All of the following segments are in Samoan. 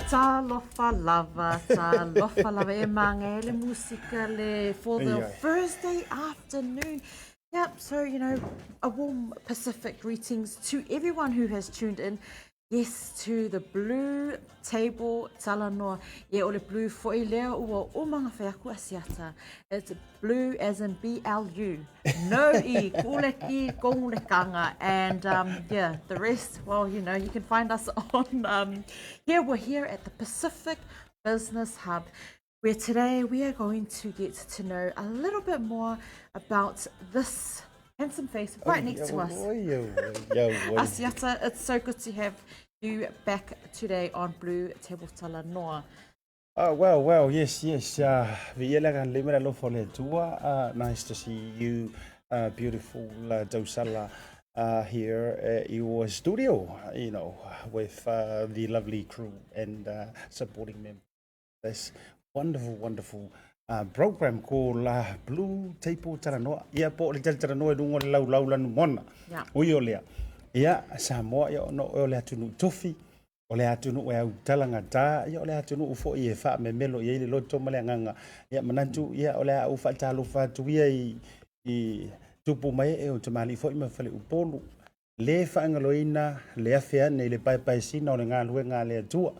Talofa lava, talofa lava e manga e le musika le for the Thursday afternoon. Yep, so you know, a warm Pacific greetings to everyone who has tuned in. Yes to the blue table talanoa. Ia o le blue foi lea ua uma ona fai aku Asiata. It's blue as in B-L-U. No E, kule ki, kongule kanga. And um, yeah, the rest, well, you know, you can find us on, um, here we're here at the Pacific Business Hub where today we are going to get to know a little bit more about this handsome face right next to us. Asiata, it's so good to have you back today on Blue Table Talanoa. Uh, well, well, yes, yes. Uh, uh, nice to see you, uh, beautiful uh, Dosala, uh, here at your studio, you know, with uh, the lovely crew and uh, supporting members. This wonderful, wonderful uh, program called uh, Blue Table Talanoa. Ia po le talanoa i lunga o le laulau lanu mona. Yeah. Ui o lea. Ia, Samoa, ia ono o le atunuu tofi, o le atunuu e autalagata, ia o le atunuu foi e faamemelo i ai le loto ma le agaga. Ia manatu, ia o le a ou faatalofa atu ia i, i tupu mai e o tamalii foi ma faleupolu. Le faagaloina le afe ane i le paepaesina o le galuega a le Atua.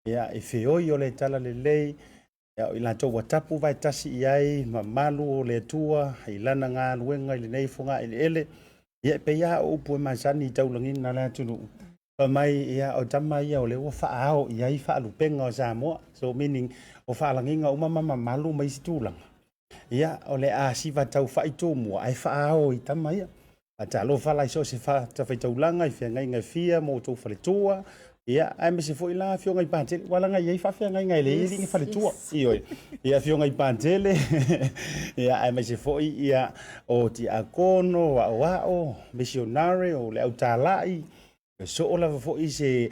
Ia, e feoi o le talalelei, ia, o i latou ua tapu vaetasi i ai mamalu o le Atua i lana galuega i lenei fogaeleele. Ia, e pei lava o upu e masani i taulagiga a le atunuu, fai mai, ia, o tama ia o lea ua faaao i ai faalupega o Samoa. So meaning, o faalagiga uma ma mamalu ma isi tulaga, ia, o le a siva taufai tumua ae faaao i tama ia. Talofa la i so o se fatafaitaulaga i feagaiga e fia mo outou faletua, ia, aemaise foi la afioga i Patele, ua laga i ai faafeagaiga e leai ni faletua. Ioe. Ia afioga i Patele, ia, aemaise foi ia o tiakono, o aoao, misionare, o le au talai, e soo lava foi se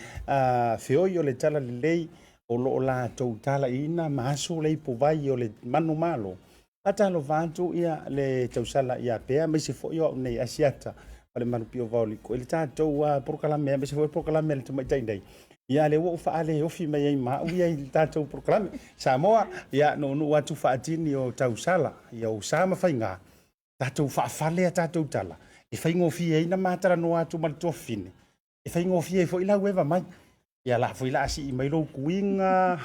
feoi o le talalelei o lo o latou talaiina ma aso le ipuvai o le manumalo. Faatalofa atu ia le tausala ia Pea aemaise foi o au nei Asiata o le Malupio Vaoliko i le tatou polokalame aemaise foi o le polokalame a le tamaitai nei. Ia lea ua ou faaleofi mai ai ma au ia i le tatou polokalame. Samoa, ia nuunuu atu faatini o tausala, ia o sa ma faiga, tatou faafale a tatou tala e faigofie ai na ma talanoa atu ma le tuafafine, e faigofie ai foi lau eva mai. Ia la foi la sii mai lou kuiga.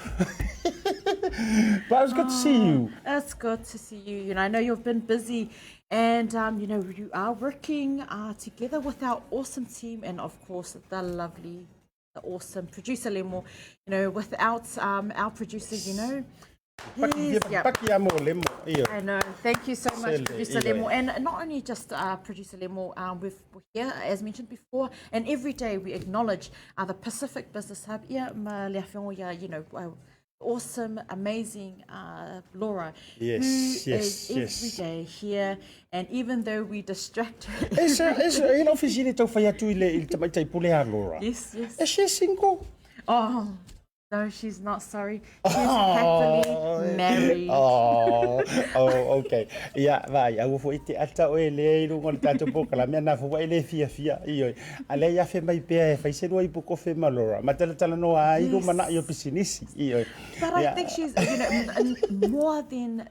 But it's good to see you. Oh, it's good to see you. You know, I know you've been busy and, you know, you are working together with our awesome team and, of course, the lovely, the awesome producer Lemo. You know, without our producer, you know, Paki, yeah. paki a mo Lemo. Io. I know. Thank you so much, Sele, Producer ioe. Lemo. And not only just Producer Lemo, we're here, as mentioned before, and every day we acknowledge the Pacific Business Hub. Yeah, ma le afioga ia, you know, awesome, amazing Laura, Yes, who yes, is every yes. day here. And even though we distract her. E sa, e sa, e lau fesili e tau fai atu i le, i le tamaitai pule a Laura. Yes, yes. Is she single? Oh, no, she's not, sorry. She's happily married. Oh, oh, okay. Ia, vaai, aua foi te ata oe lea i luga o le tatou polokalame, ana fua e le fiafia, ioe. A lea ia afe mai pea e fai se lua ipu kofe ma Laura, ma talatalanoa ai lumanai o pisinisi, ioe. But I Ia, think she's, you know, more than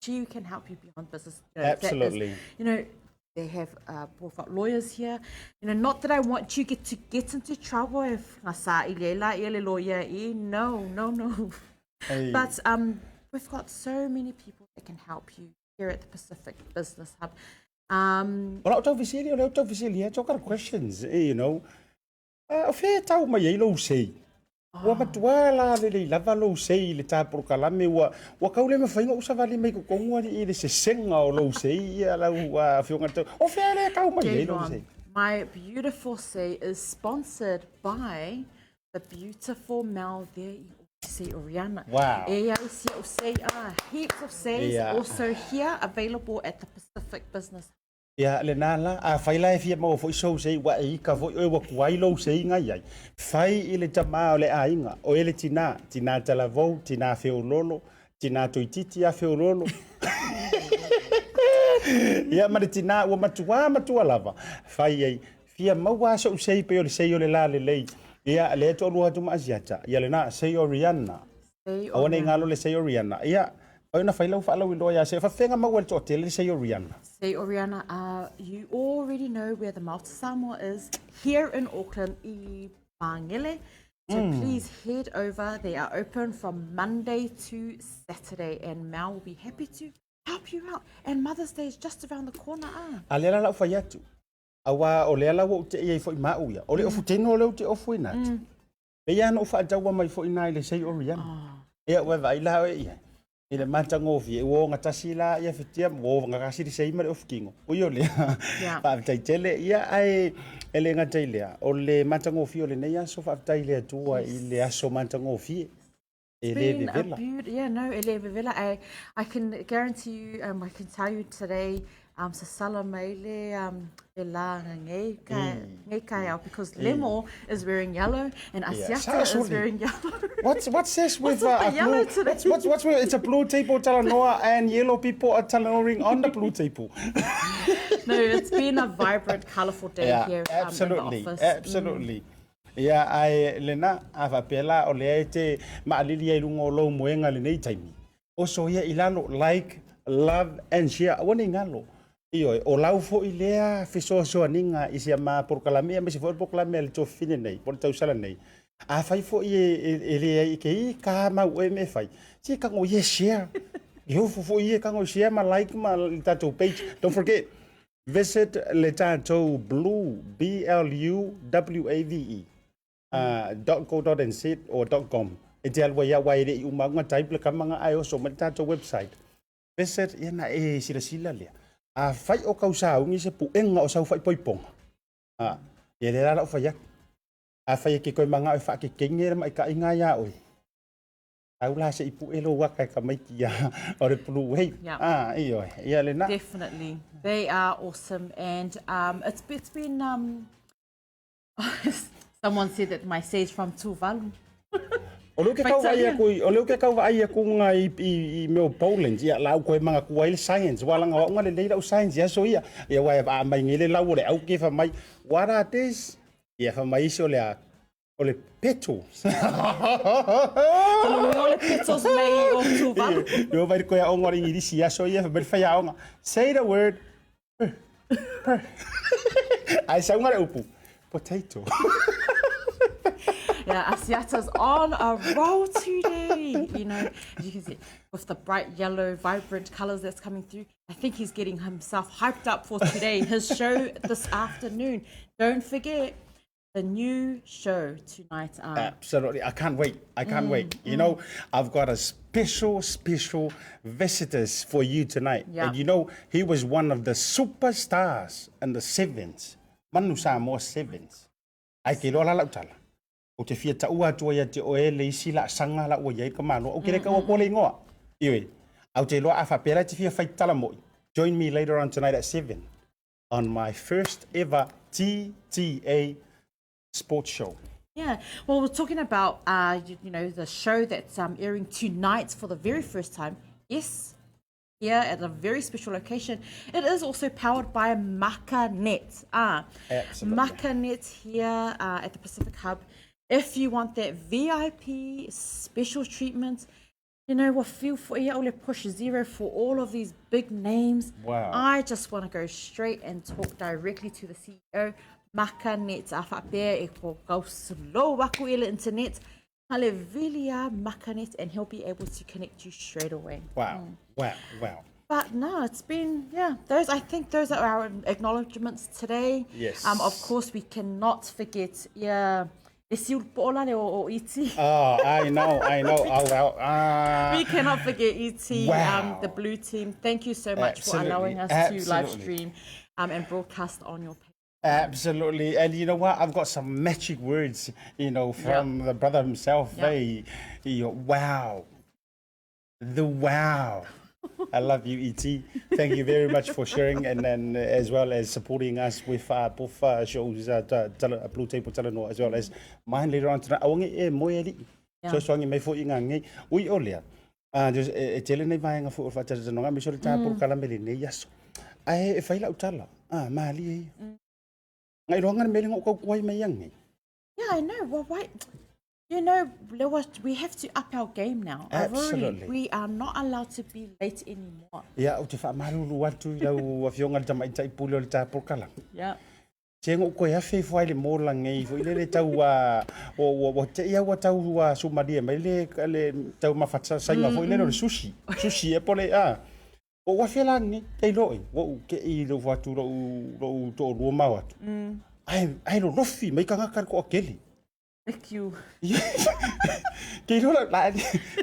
she can help you beyond business. You know, that is, Absolutely. you know, they have we've got lawyers here. You know, not that I want you get to get into trouble if nga sa ile la ile lawyer e. No, no, no. Hey. But we've got so many people that can help you here at the Pacific Business Hub. O lau taufesili, o lau taufesili, I got questions, you know. O fea e tau mai ai lou sei? Ua matua la lelei lava lou sei i le ta polokalame, ua, ua kau le mafai ona ou savali mai totonu alii i le sesega o lou sei ia lau afioga i le tau. O fea lea e tau mai ai lou sei? My beautiful sei is sponsored by the beautiful Mel there i Ofisi Oriana. Wow. E ai si au sei, heaps of seis also here available at the Pacific Business. Ia, lena la, afai la e fia maua foi sou sei, ua e ika foi oe ua kuai lou sei ngai ai. Fai i le tamā o le aiga, oe le tinā, tinā talavou, tinā feololo, tinā toititi a feololo. Ia, ma le tinā ua matuā matua lava, fai ai, fia maua a sou sei pei o le sei o le lalelei. Ia, lea e toalua atu ma Asiata. Ia lena, Sei o Rihanna. Sei o Aua ne i Rihanna. galo le Sei o Rihanna. Ia, oi na fai lau faalauiloa ia Sei. Faafefea maua e le toatele le Sei o Rihanna? Sei o Rihanna, you already know where the Maota Samoa is here in Auckland, i Māngere. So please head over. They are open from Monday to Saturday, and Mel will be happy to help you out. And Mother's Day is just around the corner. Ah. A lea la lau fai atu. Aua o lea la ua ou te'i ai foi ma au ia. O le ofu tino lea ou te ofuina atu. Pei lava ona ou faataua mai foi i ina i le Sei o Rihanna. Ia ua vaai la oe i ai. I le matagofie, ua ogatasi la ia fitia, ua ogatasi le sei ma le ofu tino. Ui o lea, faafetai tele. Ia ae e le gata i lea, o le matagofie o lenei aso, faafetai i le Atua i le aso matagofie. E le Been a vevela. Yeah, no, e le vevela. I can guarantee you, I can tell you today, sasala mai le, le la ngei ka, ngei kai au, because Lemo is wearing yellow and Asiata is Sasoli. wearing yellow. What's this with What's with the a yellow blue, today? what's with, it's a blue table talanoa and yellow people are talanoaing on the blue table. No, it's been a vibrant, colourful day here absolutely, in the office. Absolutely. Ia, ae lena, a faapea la, o lea e te maalili ai i luga o lou moega i lenei taimi. Oso ia i lalo, like, love and share, aua ne i galo. Ioe, o lau foi lea fesoasoaniga i si ama polokalame aemaise foi o le polokalame a le Tofine nei, po o le tausala nei. Afai foi e leai e ke i ka mau oe me e fai, se kago ia e share. E ofo foi ia e kago e share ma like ma le tatou page. Don't forget, visit le tatou blue, B-L-U-W-A-V-E, .co.nz or .com. E te alu ai aua e le i uma auga type le kama nga ae oso mai le tatou website. Visit, ia na e silasila lea. Afai o kau sauni se puega o sau faaipoipoga, ia lea la lau fai atu. Afai e ke koe mangao e faakekege le maikaiga ia oe, au la se i pue lou aka e tamaiti ia o le Blue Wave. Ah, ioe, ia lena. Definitely. They are awesome, and it's been someone said that my say's from Tuvalu. O lea ou te tau vaai atu i, o lea ou te tau vaai atu nga i mea o Poland, ia la au koe manatua ai le science, ua laga o au na lelei lau science i aso ia. Ia aua e aumai nei le lau o le au ke fai mai, what are this? Ia fai mai isi o le a, o le petals. O le petals mei o Tuvalu. Ia vai koe aoga o le Igilisi i aso ia, fai mai le faiaoga, say the word, per, per. Ae sauga le upu, potato. Yeah, Asiata's on a roll today. You know, as you can see, with the bright yellow, vibrant colours that's coming through. I think he's getting himself hyped up for today, his show this afternoon. Don't forget the new show tonight. Absolutely. I can't wait. I can't wait. You know, I've got a special, special visitors for you tonight. And you know, he was one of the superstars in the sevens. Manu Samoa Sevens. Ae ke iloa la lau tala. Ou te fia taua atu ai ia te oe le isi laasaga la ua i ai le tamaloa. Ou te le tau atu le igoa. Ioe. Ae ou te iloa a faapea la e te fia fai tala moi. Join me later on tonight at 7 on my first ever TTA sports show. Yeah, well, we're talking about, the show that's airing tonight for the very first time. Yes, here at a very special location. It is also powered by MakaNet. Absolutely. MakaNet here at the Pacific Hub. If you want that VIP special treatment, you know, we'll feel for you. I'll push zero for all of these big names. Wow. I just want to go straight and talk directly to the CEO. MakaNet, a faapea e ko kau slow aku i le internet. Hale vilia MakaNet, and he'll be able to connect you straight away. Wow, wow. But no, it's been, yeah, those, I think those are our acknowledgements today. Yes. Of course, we cannot forget, yeah, le siul po'ola le o E.T. Oh, I know, I know. Oh, well. We cannot forget E.T., Wow. the blue team. Thank you so much for Absolutely, allowing us to live absolutely. stream and broadcast on your page. Absolutely. And you know what? I've got some magic words, you know, from the brother himself. Hey, wow. The wow. I love you, E.T. Thank you very much for sharing and then as well as supporting us with both shows, Blue Table Talanoa, as well as mine later on tonight. Awangi e moe ali. So so angi mai fo i ngā ngei. Ui o lea. Just, e tele nei vaenga fo o whaataratanoga, me sore tā porokalame le nei aso. Ae e whai lau tala. Maali e ia. Ngai roanga na mele ngau kau kuai mai angi. Yeah, I know. Well, why? You know, Lewa, we have to up our game now. I've already, Absolutely. we are not allowed to be late anymore. Ia, ou te faamalulu atu i lau afioga i le tamaitai pule o le ta polokalame. Yeah. Se ua ou toe afe ifo ai i le mola nei foi lele tau a ua ua te i a ua tau ua sumalie mai le le tau mafatasaiga foi lele o le sushi. Sushi e po o le a. Ua ou afe la nei, te iloa oe, ua ou te i lou atu lou lou toalua ma o atu. Ae ae lolofi mai tagata i le toatele. Le kiu. Ke iloa la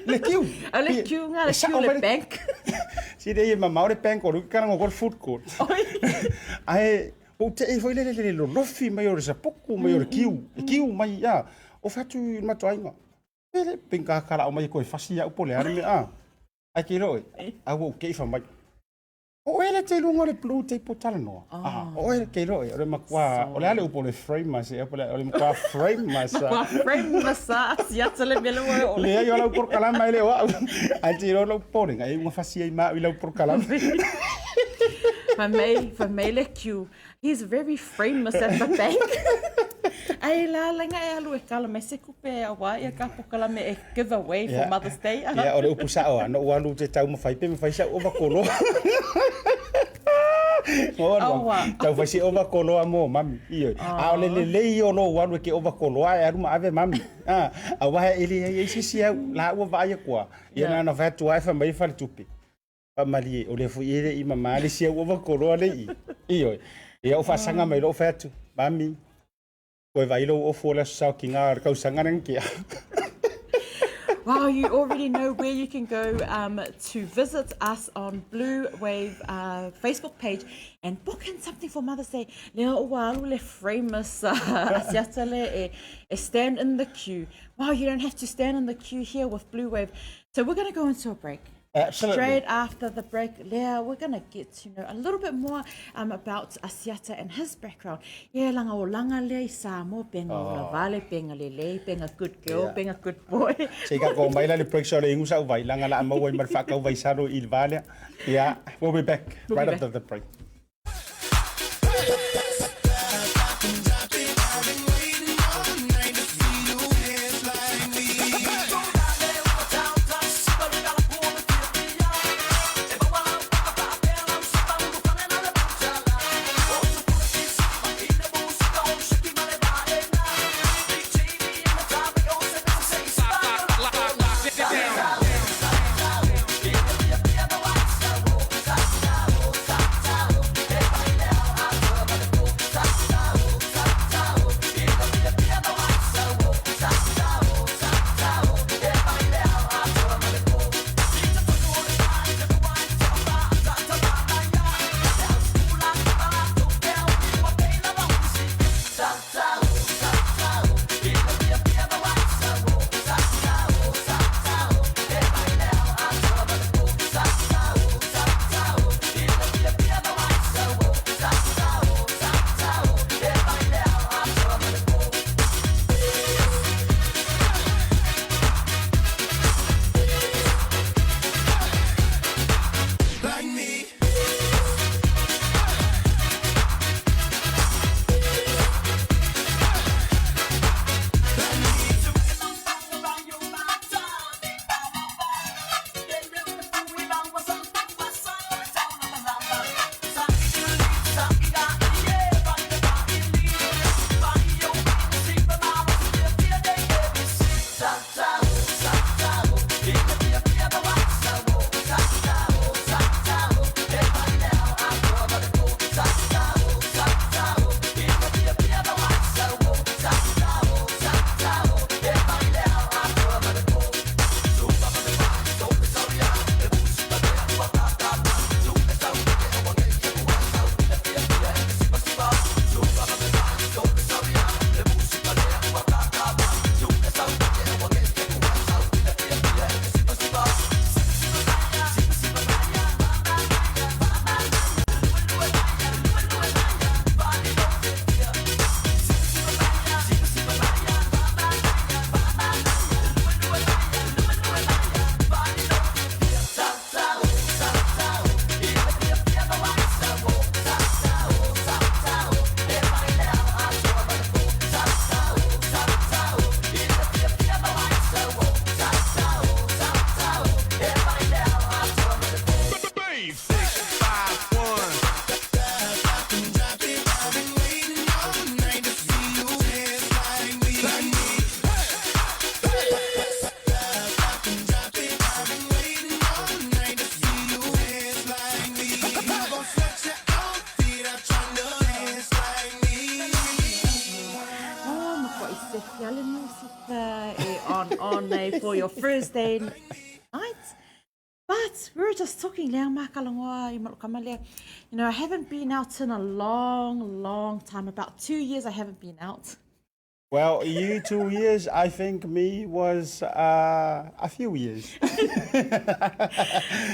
le kiu. A le kiu nga le kiu le bank. Si le e mamao le bank o le kana ngo food court. Ae o te e foi le le lolofi mai o le sapuku mai o le kiu. E kiu mai ia. O fatu i matoaiga. Pele pinga kala o mai koe fasi au po le ale me a. Ai ke iloa oe, a ua ou kei fai mai, O oe le te luga o le blue tape o talanoa. Ah, o oe ke iloa oe, o le matua, o le a le upu o le frame ma se, o le matua frame ma sa. Matua frame ma sa, siata le mele oe o le. Leai o lau porokalama e le o au. Ae te iloa lou popolega, e iuga fasi ai ma au i lau porokalama. Fai mai, fai mai le Q, he's very frameless at the bank. Ai la laga e alu e kala mai se kupe aua ia ka pokalame e give away for Mother's Day. Ia, o le upu sao lava, na ou alu ou te taumafai pe mafai sau ova koloa. Aua. Tau fai se ova koloa mo mami. Ioe. A o le lelei ia o lou alu e ke ova koloa e alu ma ave mami. Aua e leai ai se isi au la ua vaai aku lava. Ia na ona fai atu lava e fai mai le faletupe. Faamalie, o lea foi e le i mamā le isi au ova koloa le i. Ioe. Ia ou faasaga mai loa ou fai atu, Mami, koe vaai lou ofu o le aso saokiga o le kausaga lea na tea. Well, you already know where you can go um, to visit us on Blue Wave uh, Facebook page and book in something for Mother's Day. Lea ua alu le famous uh, asiata le e, e stand in the queue. Wow, you don't have to stand in the queue here with Blue Wave. So we're going to go into a break. Absolutely. Straight after the break, Lea, we're going to get to know a little bit more um, about Asiata and his background. Yeah, langa o langa lea i Samoa, benga o la vale, benga lelei, benga good girl, yeah. benga good boy. Se ka ko mai la le break so le ingu sa uvai langa la maua i ma le whakau vai salo i le valea. Yeah, we'll be back we'll right be after back. the break. on on eh, for your Thursday night. But we were just talking, lea makalongoa i malokamalia. You know, I haven't been out in a long, long time. About 2 years I haven't been out. Well, you 2 years, I think me was a few years.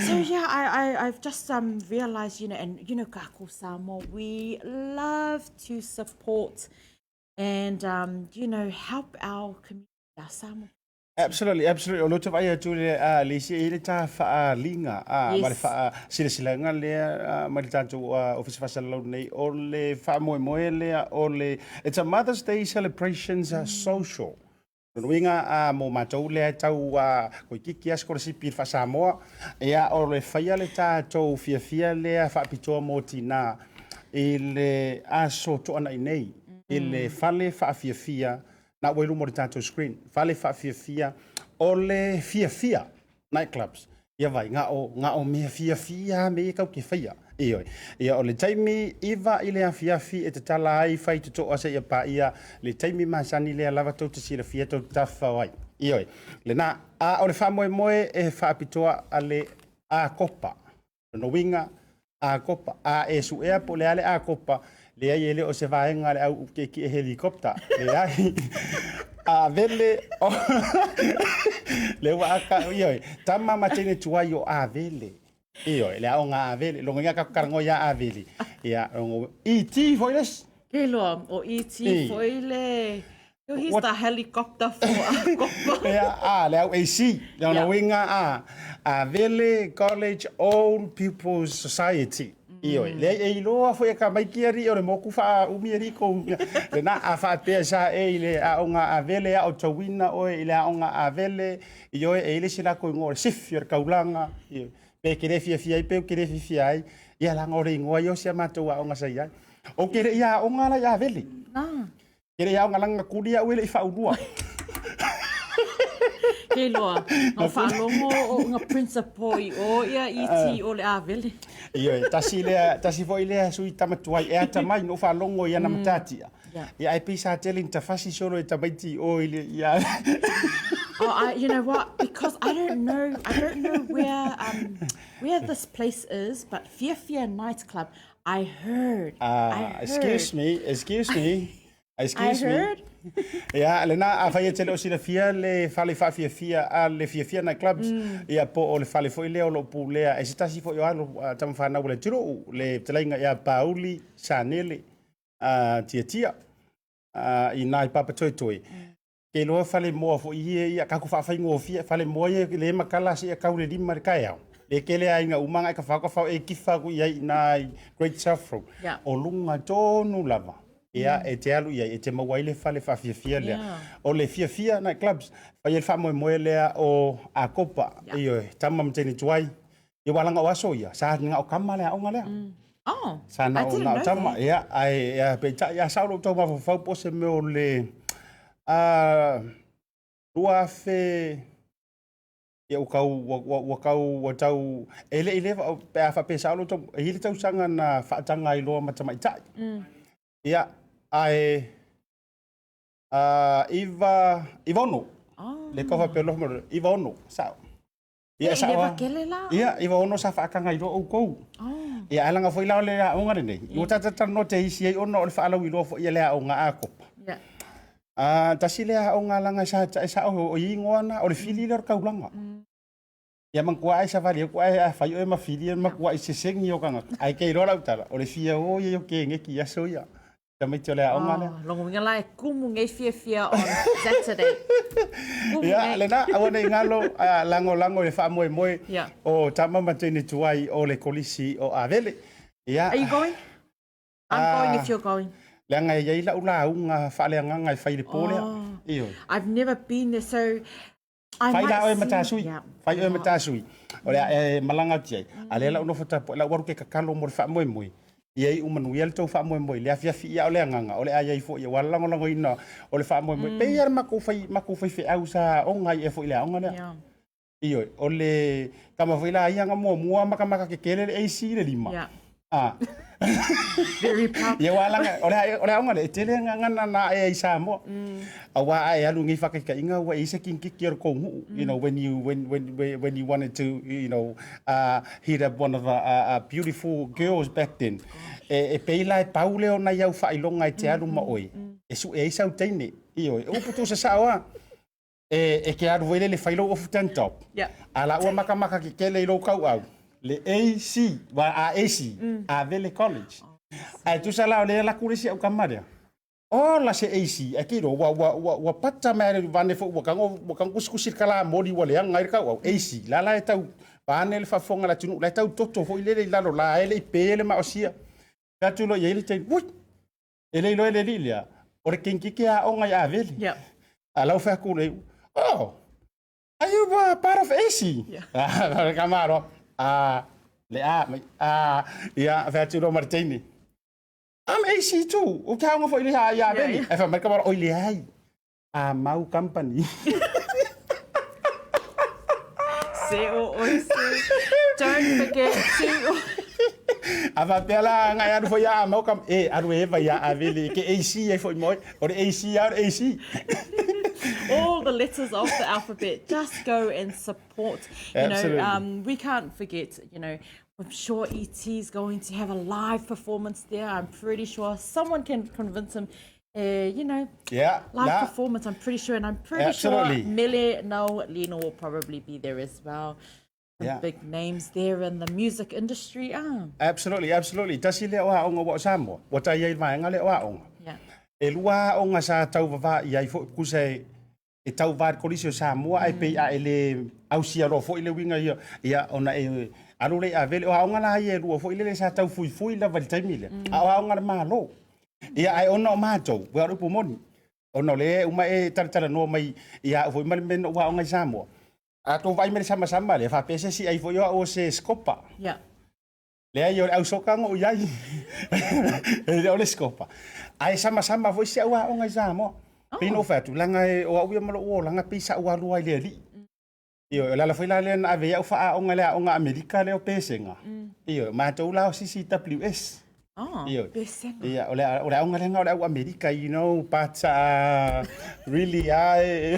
So yeah, I've just realized, and Kako Samoa, we love to support and help our community, our Samoa. Absolutely, absolutely. O loto vai atu le a le isi e le ta whaaliga a ma le wha silasilanga lea ma le tātou Ofisa Faasalalau nei o le faamoemoe lea o le it's a Mother's Day celebrations social. Lona uiga mo matou lea e tau koikiki a sikolasipi i le faasamoa ia o le faia le tatou fiafia lea faapitoa mo tinā i le aso toanai nei i le fale faafiafia na ua i luma o le tatou screen fale faafiafia o le fiafia nightclubs ia vai nga'o mea fiafia me ia kau ke faia ioe ia o le taimi 9 i le afiafi e tatala ai fai totoa seia paia le taimi masani lea lava tou te silafia tou te tafafao ai ioe lena a o le faamoemoe e faapitoa a le Akopa lona uiga Akopa a e suʻea po o le a le Akopa leai e le o se vaega le au kiekie helicopter leai Avele le ua aka ioe tama ma teine tuai o Avele ioe le aoga Avele logo iga kakukalagoa ia Avele ia logo ET foi lesi. Ke loa, o ET foi le. Yo, he's the helicopter for Akopa. Ia, a, le au AC, le ona uiga a, Avele College Old People's Society. Ioe, leai e iloa foi e tamaiti alii o le moku faaumi alii kou. Lena a faapea sa e i le aoga Avele aotauina oe i le aoga Avele, ioe e i le isi latou igoa o le sifi o le taulaga, ioe. Pe e te le fiafia ai pe ou te le fiafia ai, ia leaga o le igoa ia o si a matou aoga sa i ai. Ou te le i aoga la i Avele. Ke le i aoga laga na kuli au e le i faaulua. Ke loa, na faalogo o nga principal i o ia ET o le Avele. Ioe, tasi lea, tasi foi lea sui tamatuai e atamai na ou faalogo i ana matatia. Ia ae pei sa tele ina tafasi solo e tamaiti i o i le ia. Oh, you know what? Because I don't know where this place is, but Fiafia Nightclub, I heard. I heard. Excuse me, excuse me. I Excuse me. heard. Ia, lena afai e te le o silafia le fale faafiafia a le Fiafia Nightclubs, ia po o le fale foi lea o loo pulea e se tasi foi o alo tamafanau o le atunuu, le fetalaiga ia Pauli Sanele Tiatia i nā i Papatoetoe. Ke iloa fale moa foi ia ia kaku faafaigofie fale moa ia le makala seia kau le 5 i le taeao. Le tele aiga uma agai ka fao e kifa aku i ai i nā i Great South Road. O luga tonu lava. Ia e te alu i ai e te maua ai le fale faafiafia lea. O le Fiafia Nightclubs, fai ai le faamoemoe lea o Akopa, ioe, tama ma teine tuai. Ia ua laga o aso ia, sa na o kama le aoga lea. Oh, Sa na I o didn't na o know tama, that. Ia, ae ia, peitai, ia sao lou tau mafaufau po o se mea o le 2000, ia ua tau, ua tau, ua tau, e le i leva, pe a faapea e sao lou tau, e i ai le tausaga na faataga ai loa ma tamaitai. Ia, ae 96. Le tau faapea loa ma 96, sao. Ia E sao leva lava. kele la. Ia, 96 sa faataga ai loa outou. Ia, ae laga foi la o le aoga lenei. Ua tatou te isi ai ona o le faalauiloa foi ia le aoga Akopa. Tasi lea aoga laga sa e sao o igoa na o le fili lea o le taulaga. Ia manatua ai savali atu ae a fai oe ma fili e matuai sesegi o tagata. Ae ke iloa lau tala, o le fia o ia o ke ngeki i aso ia. Tamaiti o le aoga lea. Oh, longa uiga la e kumu nei fiafia on Saturday. Kumu Ia, nei. lena, aua nei galo, lagolago i le faamoemoe o tama ma teine tuai o le kolisi o Avele. Ia, Are you going? I'm going if you're going. Leaga e i ai lau lauga faaleagaga e fai i le po lea. Ioe. I've never been there, so I Fai might la oe ma see. tasui. Fai oe ma tasui. O le a e malaga atu i ai. A lea lau nofo tapuai, lau alu ke tatalo mo le faamoemoe. Ia iu manuia le tou faamoemoe i le afiafi ia o le agaga, o le a i ai foi aua le lagolagoina o le faamoemoe. Pei lava le matou fai, matou faifeau sa oga ai ea foi i le aoga lea. Ioe, o le tama foi la ia na muamua matamata tetele le AC i le lima. Ah. Very proud. Ia aua laga, o le, o le aoga lea, e tele gagana na ae ai i Samoa. Aua a e alu i nei faataitaiga ua i ai se kinigiki o le tou nuu, you know, when you, when, when, when you wanted to, you know, hit up one of the beautiful girls back then. E, e pei la e pau lea o nai au faailoga e te alu ma oe, e sue ai sau teine. Ioe, o upu tuusasao lava. E, e ke alu foi lele fai lou ofu tank top. Yeah. A la ua makamaka kekele i lou kauau. Le AC, wa a AC, mm. Avele College. Oh. Ae tusa la o le ala ku le isi au kama lea. Ola se AC, e kilo, ua, ua, ua, ua pata mai le vane fo, ua kango, ua kango kusikusi le kala moli ua leaga ai le kauau. AC, la la e tau, vaane le faafofoga a le atunuu, la e tau toto foi lele i lalo la e le i pe le maosia. Fai atu loa i ai le teine, ui, E le iloa e le alii lea, o le kenkeke aoga i Avele. Yeah. A lau fai atu le, oh, are you part of AC? Yeah. Ah, ka maro. Ah, le a, mai, ah, ia, fai atu loa ma le teine. I'm AC too. O te aoga foi le i Avele. Yeah, yeah. Ai fai mai ka maro, oi leai. Amau Company. Se o oi se. Don't forget to... A faapea la agai alu foi ia Amau Company. E, alu e eva ia Avele e ke AC ai foi ma oe. O le AC lava o le AC. All the letters of the alphabet. Just go and support. You Absolutely. know, we can't forget, you know, I'm sure ET is going to have a live performance there. I'm pretty sure someone can convince him eh, you know, yeah, live nah. performance, I'm pretty sure. And I'm pretty Absolutely. sure Mele No Lino will probably be there as well. Some Yeah. big names there in the music industry. Ah, Absolutely, absolutely. Tasi lea o aoga ua o Samoa, ua tai ai i le vaega lea o aoga. yeah. E lua aoga sa tauvavā i ai foi, tusa e, e tauvā i le Kolisi o Samoa, ae pei a e le ausia loa foi le uiga ia, ia ona e alu lea i Avele. O aoga la ia e lua foi lele sa taufuifui lava i le taimi lea, a o aoga a le Malo. Ia, ae ona o matou, ua o le upu moni, ona o lea e uma e talatalanoa mai ia au foi ma le mea na ou aoga i Samoa. A tou vaai mai i le samasama lea, faapea se isi ai foi o au o se scopa. Yeah. Leai, o le au soka na ou i ai. E le o le scopa. Ae samasama foi si au aoga i Samoa. Pei na ou fai atu, leaga e, o au ia ma lou olaga pei sa ou alu lava i le alii. Ioe, o le ala foi la lea na ave ai au faaaoga i le aoga Amerika lea o Pesega. Ioe, o matou la o CCWS. Oh, Ioe. Pesega. Ia, o le, o le aoga lea na o le au Amerika, you know, but really, e...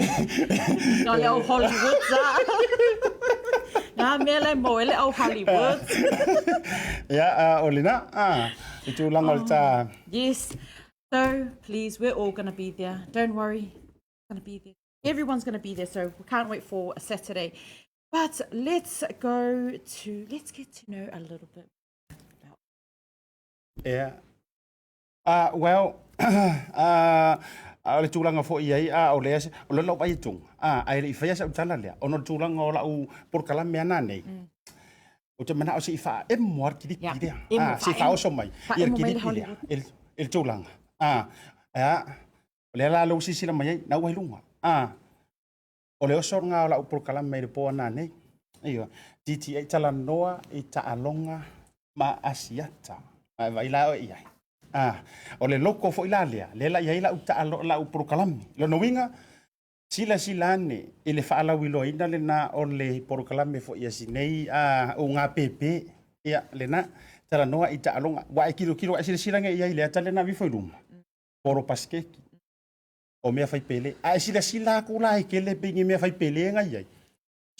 Na o le au Hollywood sa. Ngā mea le mo e le au Hollywood. Ia, o lena, i tulaga o le tā... Yes. So, please, we're all going to be there. Don't worry. Going to be there. Everyone's going to be there, so we can't wait for Saturday. But let's go to, let's get to know a little bit about. Yeah. Well, o le tulaga foi i ai, a o lea, o lea lau vaai atu, a, ae le i faia sau tala lea, ona o le tulaga o lau polokalame ana nei, ou te manao se i faaemo lava le kilipi lea, Emo, a, se i faaoso mai ia le faaemo mai le kilipi lea Hollywood. i le, i le tulaga, a, a, o lea la lou silasila mai ai, na ua i luga, a, o le oso lena o lau polokalame i le po ana nei, ioe, DTA talanoa i taaloga ma Asiata, a e vaai la oe i ai. A, o le loko foi la lea, lea la i ai lau taalo, lau polokalame. Lona uiga, silasila ane i le faalauiloaina lena o le polokalame foi a si nei a uga pepe, ia, lena, talanoa i taaloga. Ua e kilokilo, ua e silasila nei i ai i le ata lea na ave ifo i luma, polo pasiketi, o mea fai pele. A e silasila atu la i kele pei ni mea fai pele na i ai,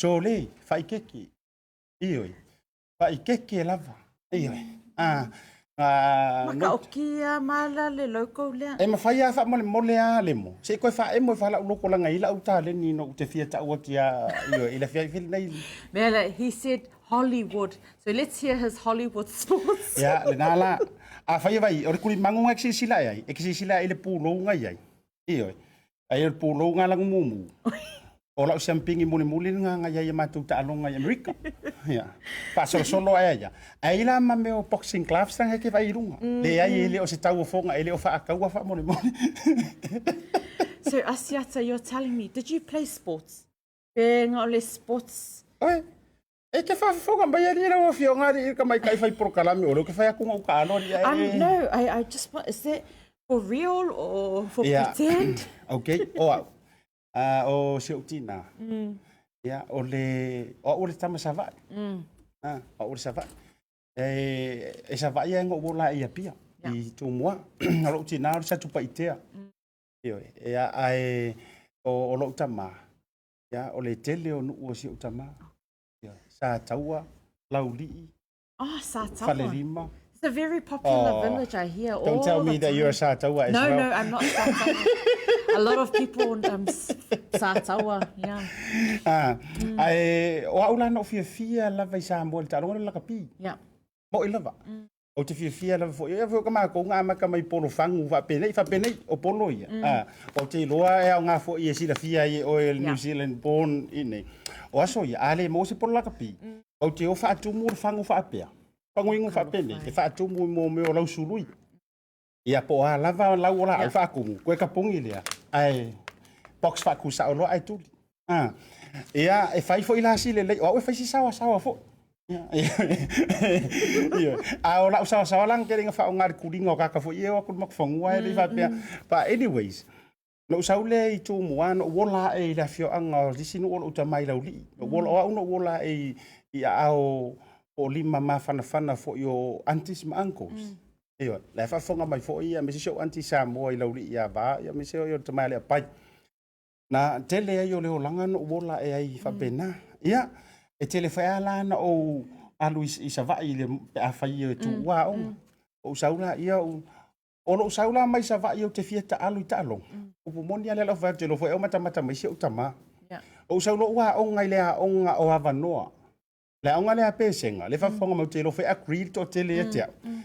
sole, faikeke, ioe, faikeke lava, ioe. A, a, Maka o kia mala le logo lea. E mafai lava faamolemole lava Lemo. Se i koe faaemo e faalau loko laga i lau taleni no ou te fia tau atu ia ioe i le afiafi lenei. Mele, he said Hollywood. So let's hear his Hollywood sports. Ia, lena la. Afai e vai, o le kulimago na e silasila i ai, e silasila i le pulou na i ai. Ioe. Ai o le pulou na lagu mumu. O lau siampigi mulimuli lena na i ai i a matou taaloga i Amerika. Ia. Faasolosolo ae ia. Ae i la ma mea o boxing gloves na e te vaai i luga. Leai e le o se tauofoga, e le o faataua faamolemole. So Asiata, you're telling me, did you play sports? Pe nga o le sports. Oi, e te faafofoga mai alii lau afioga alii i le tamaitai fai polokalame o lea ou te fai atu na uta alo alii ae. No, I just want, is that for real or for pretend? Okay, o au. O si ou tina. Ia, o le, o au o le tama Savaii. O au o le Savaii. E Savaii lava na ou ola ai i Apia, i Tumua. O lou tina o le Satupaitea. Ioe. Ia, ae o lou tama, ia, o le tele o nuu o si ou tama. Ioe. Sataua, Laulii, Oh, Sataua. Falelima. It's a very popular oh, village, I hear. Don't all tell me that you're a Sataua as no, well. No, I'm not Sataua. a lot of people Sataua, yeah. Ah, mm. Ae, o au la na fiafia lava i Samoa i le taaloga o le lakapi. Yeah. Mo'i lava. Mm. Ou te fiafia lava foi. Ia foi ka mākou ngā maka mai polo fangu faapenei, faapenei, o polo ia. Mm. Ah, ou te iloa e aoga foi e silafia ai e oe le New Zealand born i nei. O aso ia, a le maua se polo lakapi, mm. Ou te o faatumu le fagu faapea. Faguinu faapenei, e faatumu i mō mea o lausului. Ia po o a lava lau o laau faakumu, koe kapogi lea, ae box faakusao loa ae tuli. Ah. Ia, e fai foi la si lelei, o au e fai si saoasaoa foi. Ia. A o lau saoasaoa la na tele ina faaaoga i le kuliga o kaka foi ia e o atu i le matou fanua e le i faapea. But anyways, Na ou sau lea i Tumua, na ou ola ae i le afioaga o le isi nuu o lou tama i Laulii. Na ou ola, o au na ou ola ae i, i aao po o lima mafanafana foi o aunties ma uncles. Mm. Ioe, la e faafofoga mai foi ia, aemaise si ou auntie Samoa i Laulii ia Va, ia aemaise o le tama ia Leapai. Na tele ai o le olaga na ou ola ae ai faapena. Mm. Ia, e tele foi lava la na ou alu i, i Savaii i le, pe a fai e tuua aoga. Mm. Ou sau la, ia, ou, O lou sau la mai Savaii ou te fia taalu i taaloga. Mm. Upu moni a lea lau fai atu, iloa foi au matamata mai si ou tama. Yeah. Ou sau loa ua aoga i le aoga o Avanoa. Le aoga lea a Pesega, le faafofoga mai ou te iloa foi agree le toatele ia te au. Mm.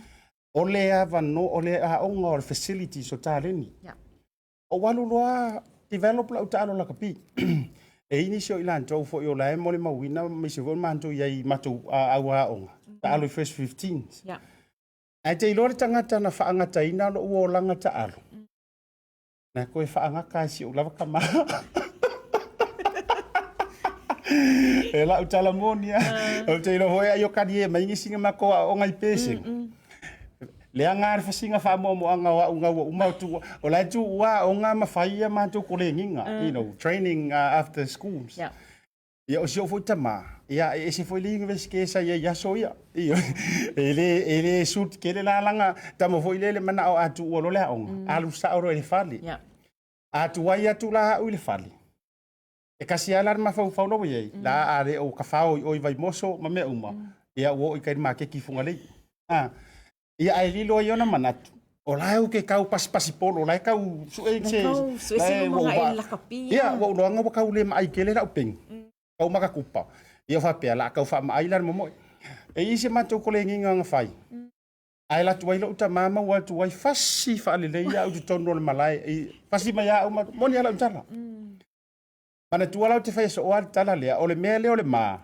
O le avanoa, o le aoga o le facilities o taleni. Yeah. Ou alu loa develop lau taalo lakapi. E i nisi o i latou foi o la e molimauina aemaise foi o matou i ai i matou au aoga, taalo i first 15s. Yeah. Ae te iloa le tagata na faagataina lou olaga taalo, na koe faagata ai si ou lava tama. E lau tala moni a. Ou te iloa foi ai o kali e mai nisi na matou aoaoga i Pesega. Leaga le fasiga faamoamoaga o au gaua uma o tu o la e tuua aoga ma fai a matou kolegiga, you know, training after schools. Yeah. Ia, o si ou foi tama, ia, e ese foi le Universite sa i ai i aso ia. Ioe. E le, e le suit tele la laga tama foi lele manao a tuua loa le aoga, mm. alu sao loa i le fale. Yeah. A tuai atu la au i le fale, e kasi lava la le mafaufau la ua i ai, mm. la a le o kafao i o i Vaimoso ma mea uma, mm. ia ua oo i kai le maketi i Fugalei. Ah. Ia ae lilo ai ona manatu, o la e ke kau pasipasi polo, la e kau sue se... Sue se lumaga e lakapi. Ia, ua ou loaga ua kau le maai tele lau peni. Kau makakupa. Ia faapea, la kau faamaai la le momoe. E i se matou kolegiga na fai. Ae alu atu ai lou tama ma ua atu ai fasi faalelei au i totonu o le malae. Fasi mai au, moni lava lau tala. Manatua la ou te fai soo lava le tala lea, o le mea lea o le ma,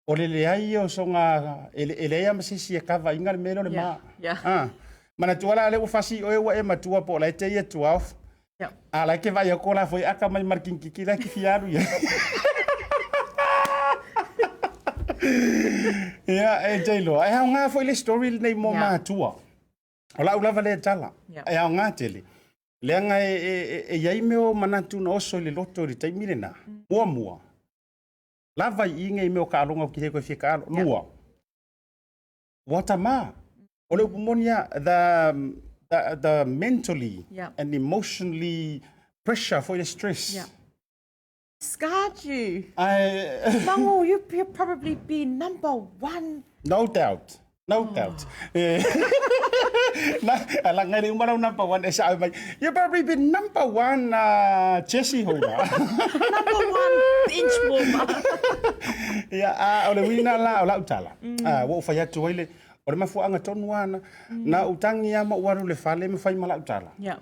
O le leai o soga, e, e leai lava ma se isi e kava ina le mea lea o le ma. Yeah. Ah. Manatua la lea ua fasi i oe ua e matua po o la e te ia 12. Yeah. A la e ke vaai atu la foi aka mai ma le kinikiki la e ke fia alu ia. Ia, e te iloa. E aoga foi le story lenei mo Yeah. matua. O lau lava lea tala. Yeah. E aoga tele. Leaga e, e, e, e i ai mea o manatu na oso i le loto i le taimi lena. Muamua, Lava i i nei mea o kaaloga o ki he koe fia kaalo. Yeah. Lua, ua tamā. O le upu moni a, the, the, the mentally Yeah. and emotionally pressure foi le stress. Yeah. Scarred you. I, Mango, you, you'll probably be number one. no doubt. No doubt. Eh, na, ala ngai le uma lau number one e sa mai. You probably been number one Jesse holder. Number one bench warmer. Ia, a o le uiga la o lau tala. Mm. A, ua ou fai atu ai le, o le mafuaaga tonu lava na, mm. na ou tagi lava ma ou alu i le fale ma fai ma lau tala. Yeah.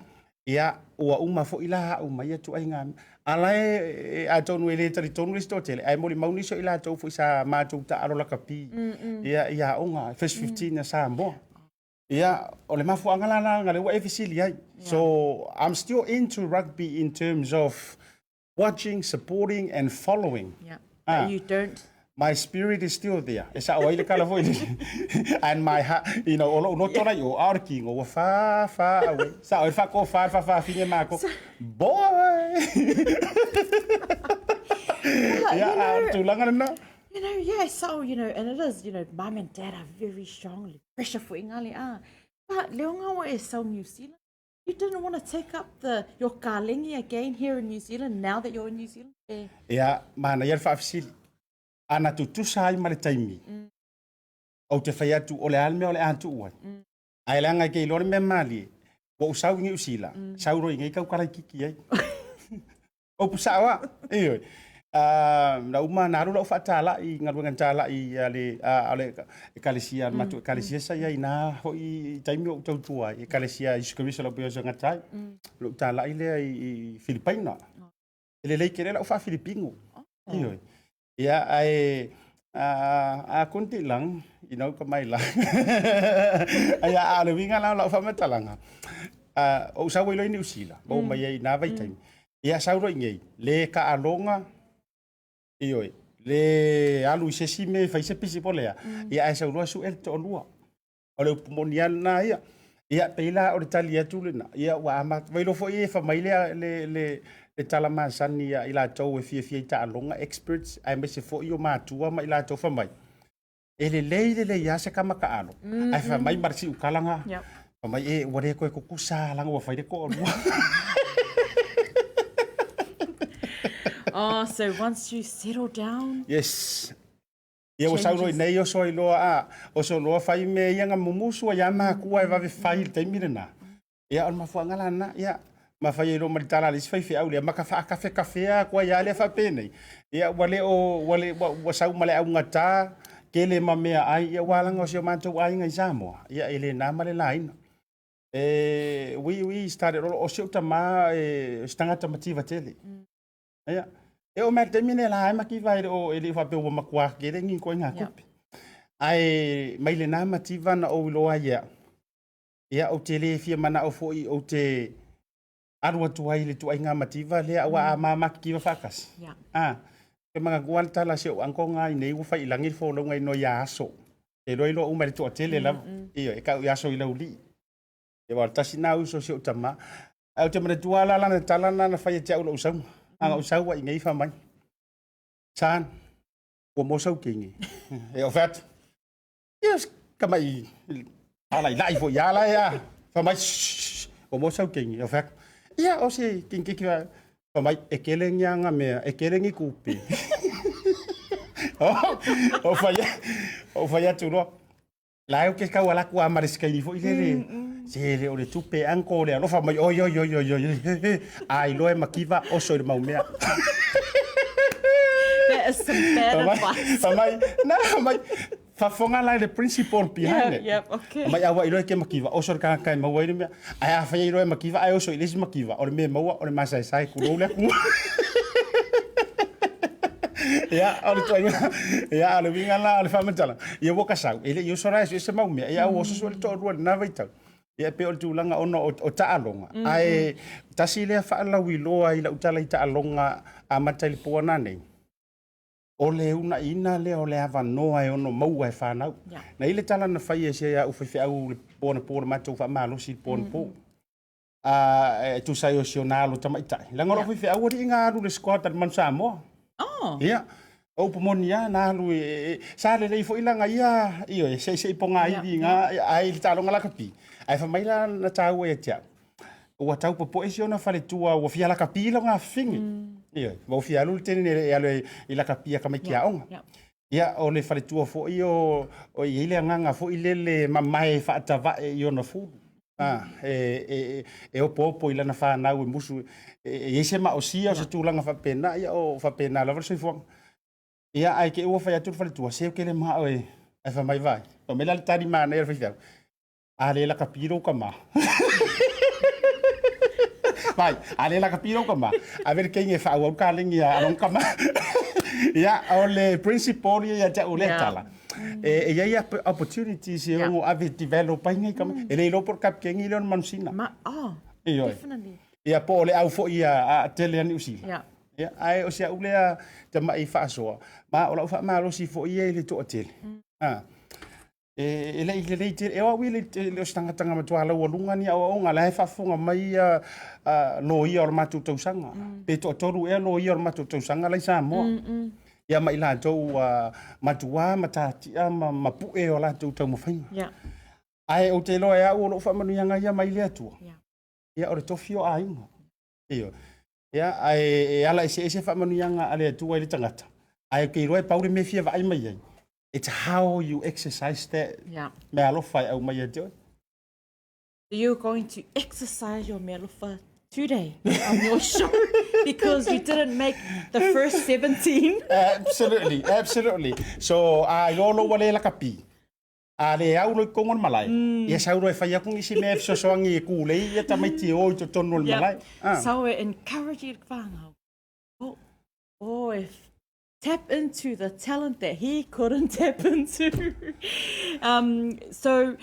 Ia, ua uma foi la au ma ia ituaiga mea. A la e, atonu e le talitonu le isi toatele, ae molimau nisi o i latou foi sa matou taalo lakapi ia, i aoga, first 15 a Samoa. Ia, o le mafuaaga la lena lea ua e fesili ai. So, I'm still into rugby in terms of watching, supporting and following. Yeah. But you don't My spirit is still there. E sao ai le kala foi lele. And my heart, you know, o lou loto la i o, a o le kino, ua fa, fa away. Sao ai le faakofa, le faafafine mako. Boy! Ia, a o le tulaga lena. You know, yeah, so, you know, and it is, you know, mum and dad are very strongly pressure for ingali ah. But leonga wa e sau New Zealand, you didn't want to take up the your kalengi again here in New Zealand now that you're in New Zealand? Eh. Ia, manaia le faafesili. Ana tutusa ai ma le taimi, ou te fai atu o le a le mea o le a tuu ai. Ae leaga e te iloa le mea malie, ua ou sau i Niu Sila, sau loa i nei tau kalaikiki ai. Upu sao a, ioe. Na uma na alu lau faatalai i galuega talai a le a le ekalesia, le matou ekalesia sa i ai na foi i taimi o ou tautua ai, ekalesia Iesu Keriso lau pei o tagata ai. Lou talai lea i Filipaina. E lelei tele lau faa-Filipino. Ioe. Ia, ae a konti lang, you know, ka mai lang. Ia, a o le uiga la o lau faamatalaga, o ou sau ai loa i Niu Sila, ma ou mai ai i na vaitaimi. Ia, sau loa i inei, le taaloga, ioe, le alu i se isi mea e fai se pisi po o le a, ia ae sau loa sue le toalua. O le upu moni lava lena ia. Ia, pei la o le tali atu lena, ia ua amata. Ua iloa foi e fai mai le, le, le, le tala masani a i latou e fiafia i taaloga, experts, aemaise foi o matua ma i latou fai mai, e lelei lelei lava se tama taalo, ae fai mai ma le siukala lena, fai mai, e, ua le toe tutusa leaga ua fai le toalua. Oh, so once you settle down. Yes. Ia ua sau loa i nei oso ai loa a, oso loa fai mea ia na mumusu ai a makua e vave fai i le taimi lena. Ia o le mafuaaga la lena, ia ma fai ai loa ma le tala a le isi faifeau lea, ma ka faakafekafea atu ai lava lea faapenei. Ia ua le o, ua le, ua, ua sau ma le augata tele ma meaai, ia aua leaga o si o matou aiga i Samoa, ia e le na ma le laina. E, we started, o si ou tama e, o se tagata mativa tele. Ia. E oo mai i le taimi lenei la e mativa e le o e le i faapea ua matua tele ni ituaiga tupe. Ae mai lena mativa na ou iloa ai e au, ia ou te le fia manao foi ou te alu atu ai i le ituaiga mativa lea aua a ma matitiva faatasi. A, e manatua le tala a si ou uncle na i nei ua fai i lagi le folauga i noa ia aso. E iloa iloa uma e le toatele lava. Ioe, e tau i aso i laulii. Ia aua o le tasi lena uso o si ou tama. Ae ou te manatua la lana tala lena na fai ia te au i lou sauga. A na ou sau ai i nei fai mai, Son, ua maua sau kenge. E ou fai atu, ia tamai palailai foi lava la e a. Fai mai, shh, ua maua sau kenge. Ou fai atu, ia o se kenge fai mai, e tele ni aga mea, e tele ni tupe. Ou fai atu loa, La e ou te tau ala atu a ma le sikaini foi lele. Se le o le tupe uncle le alofa mai oi oi oi oi oi he he a iloa e mativa oso i le mau mea. That is some bad advice. Fai mai, na mai, faafofoga la i le principle behind it. Yeah, okay. Fai mai a ua iloa e ke mativa oso i le tagata e maua ai le mea. Ae afai e iloa e mativa ae oso i le isi mativa, o le mea e maua o le masaesae tulou le atunuu. Ia, o le ituaiga, ia, o le uiga la o le faamatalaga, ia ua ka sau, e le i oso la e sue se mau mea, ia ua oso sue le toalua i lena vaitau. Ia e pei o le tulaga ona o taaloga, ae tasi lea faalauiloa i lau tala i taaloga amata i le po ana nei, o le uunaiina lea o le avanoa e ono maua e fanau. Na i ai le tala na fai e si au faifeau i le po anapo o le matou faamalosi i le po anapo. E tusa ai o si ona alo tamaitai. Leaga o lou faifeau alii na alu i le squad a le Manu Samoa. Oh. Ia. O upu moni lava na alu e, sa lelei foi lana ia, ioe, seisei pogaivi na, ai i le taaloga lakapi. Ae fai mai la na taua ia te au, ua tau popoe si ona faletua ua fia lakapi lona afafine. Ioe, ua fia alu le teine e alu i lakapi a tamaiti aoga. Ia, o le faletua foi o, o i ai le agaga foi lele mamae faatavae i ona fulu. A, e, e, e opoopo i lana fanau e musu, e, e i ai se maosia o se tulaga faapena, ia o faapena lava le soifuaga. Ia, ae te i ua fai atu le faletua, se ou te le manao e, ae fai mai vaai. Fai mai la le tali manaia a le faifeau, A le lakapi lou tama. Vai, a le lakapi lou tama. Ave le kenge e faaauau le kalegi a lona tama. Ia, o le principle ia ia te au lea tala. E i ai opportunities e ono ave develop ai nei tama. E le iloa po o le kapikeni lea o le manusina. Ma, oh, Ioe. definitely. Ia, po o le au foi a tele a Niu Sila. Yeah. Ia, ae o si au lea tamai faasoa, ma o lau faamalosi foi ia i le toatele. Ah. E le i lelei tele, e o au ia e le o se tagata na matua laualuga ni aoaoga, la e faafofoga mai ia loia o le matou tausaga. Pe toatolu ea loia o le matou tausaga la i Samoa. Ia ma i latou ua matua matatia ma mapu'e o latou taumafaiga. Ae ou te iloa e au o lou faamanuiaga ia mai le Atua. Ia o le tofi o aiga. Ioe. Ia ae e ala eseese faamanuiaga a le Atua i le tagata. Ae ou te iloa e pau le mea e fia vaai mai ai, it's how you exercise that meaalofa e aumai ia te oe. So you're going to exercise your mealofa today on your show because you didn't make the first 17. Absolutely, absolutely. So, a iloa lou ua le lakapi, a le au loa i totonu o le malae, ia sau loa e fai atu nisi mea e fesoasoani e kulei ia tamaiti e o i totonu o le malae. Ah. So e encourage i le whāngau. Oh, oh, if tap into the talent that he couldn't tap into. So,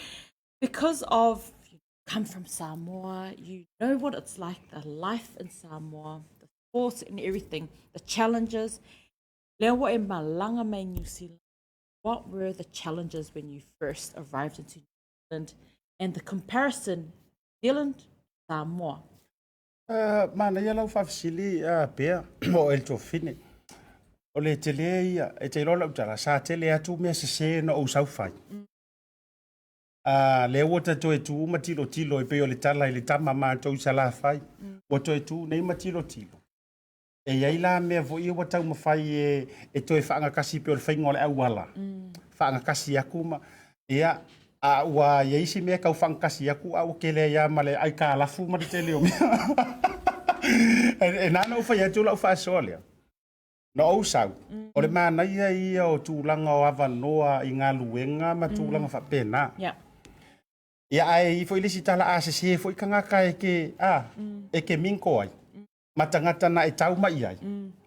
because of you come from Samoa, you know what it's like, the life in Samoa, the sports and everything, the challenges. Lea ua e malaga mai New Zealand. What were the challenges when you first arrived into New Zealand and the comparison New Zealand, Samoa? Manaia lau faafesili Bea o El Tofine. O le tele ia, e te iloa lau tala, sa tele atu mea sese na ou sau fai. A lea ua ta toe tu ma tilotilo e pei o le tala i le tama matou i Salafai. Ua toe tu nei ma tilotilo. E i ai la mea foi ia ua taumafai e, e toe faagatasi pei o le faiga o le auala. Faagatasi atu ma, ia, a ua i ai isi mea e tau faagatasi atu a ua tele ai lava ma le aikalafu ma le tele o mea. E, e na ona ou fai atu lau faasoa lea. Na ou sau, o le manaia ia o tulaga o avanoa i galuega ma tulaga faapena. Ia ae i ai foi le isi tala a sese foi tagata e ke, a, e ke minko ai. Ma tagata na e tau mai ai,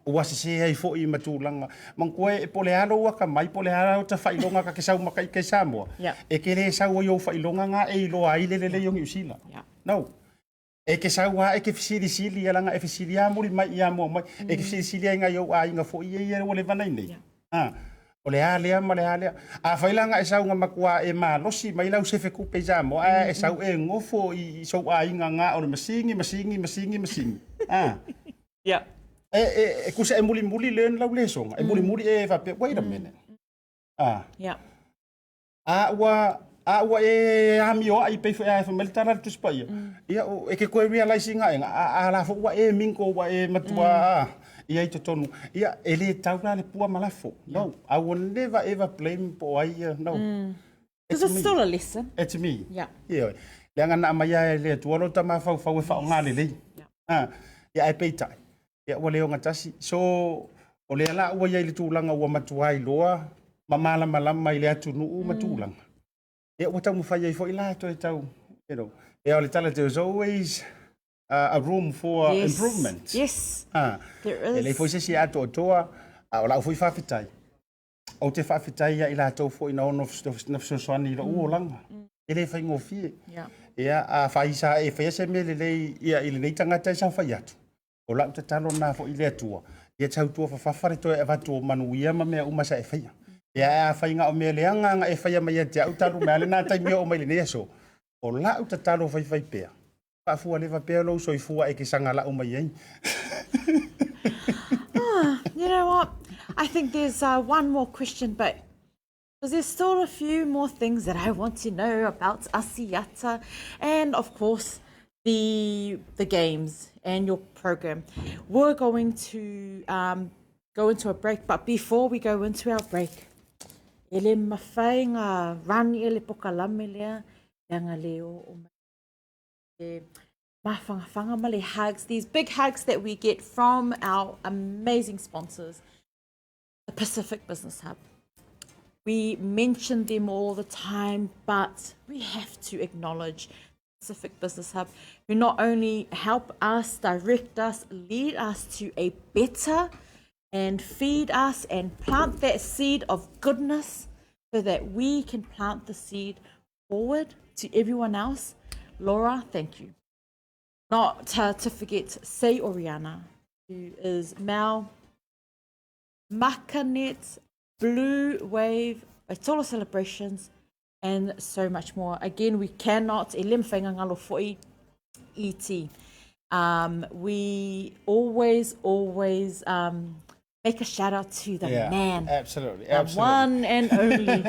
ua sese ai foi ma tulaga. Manatua e po o le a lou akamai, po o le a ota faailoga ta te sau ma ka ike i Samoa, e te le sau ai ou faailoga na e iloa ai le lelei o Niu Sila. No. E te sau lava e te fesilisili ia leaga e fesili lava muli mai ia mua mai. E te fesilisili ai nai ou aiga foi ia ia ua leva nei nei. A, o le a lea ma le a lea. Afai la na e sau na matua e malosi mai lau sefe tupe i Samoa, ae e sau e nofo i sou aiga na o le masini, masini, masini, masini. A. E, e, e tusa e mulimuli learn lau lesoga. E mulimuli e faapea, wait a minute. A. A ua, a ua e amioai pei foi a fai mai le tala a le Tusi Paia. Ia, e te toe realise ina ega, a, a la foi ua e mingo, ua e matua a, ia i totonu. Ia, e le tau la le pua ma lafo. No, I will never ever blame po o ai ia, no. Because it's still a lesson. It's me. Ioe. Leaga na aumai lava e le Atua lota mafaufau e faaaoga lelei. A, ia ae peitai, ia ua le ogatasi. So, o lea la ua i ai i le tulaga ua matua iloa ma malamalama i le atunuu ma tulaga. Ia ua taumafai ai foi la toe tau, you know, ia o le tala, there's always a room for improvement. Yes. Ah, there is. E leai foi se isi e atoatoa, a o lau foi faafetai. Ou te faafetai ia i latou foi na ono na fesoasoani i lou olaga. E le faigofie. Ia, afai sa e faia se mea lelei ia i lenei tagata e saofai atu, o lau tatalo lena foi i le Atua, ia tautua fafafa le toe avatu o manuia ma mea uma sa e faia. Ia, ae afai na o mea leaga na e faia mai ia te au talu mai lava lena taimi e oo mai lenei aso, o lau tatalo faifaipea, faafualeva pea lou soifua e te saga lau mai ai. Ah, you know what? I think there's one more question, but because there's still a few more things that I want to know about Asiata and, of course, the the games and your program. We're going to um, go into a break, but before we go into our break, e le mawhai ngā rani e le pokalame lea, leanga le o o mai te māwhangawhanga ma le hugs, these big hugs that we get from our amazing sponsors, the Pacific Business Hub. We mention them all the time, but we have to acknowledge Pacific Business Hub, who not only help us, direct us, lead us to a better and feed us and plant that seed of goodness so that we can plant the seed forward to everyone else. Laura, thank you. Not to, to forget Say Oriana, who is Mel Makanet, Blue Wave, Baitolo Celebrations, and so much more. Again, we cannot, e le mawhai ngalo foi, ET. Um, we always, always um, make a shout out to the yeah, man. Absolutely, The absolutely. one and only.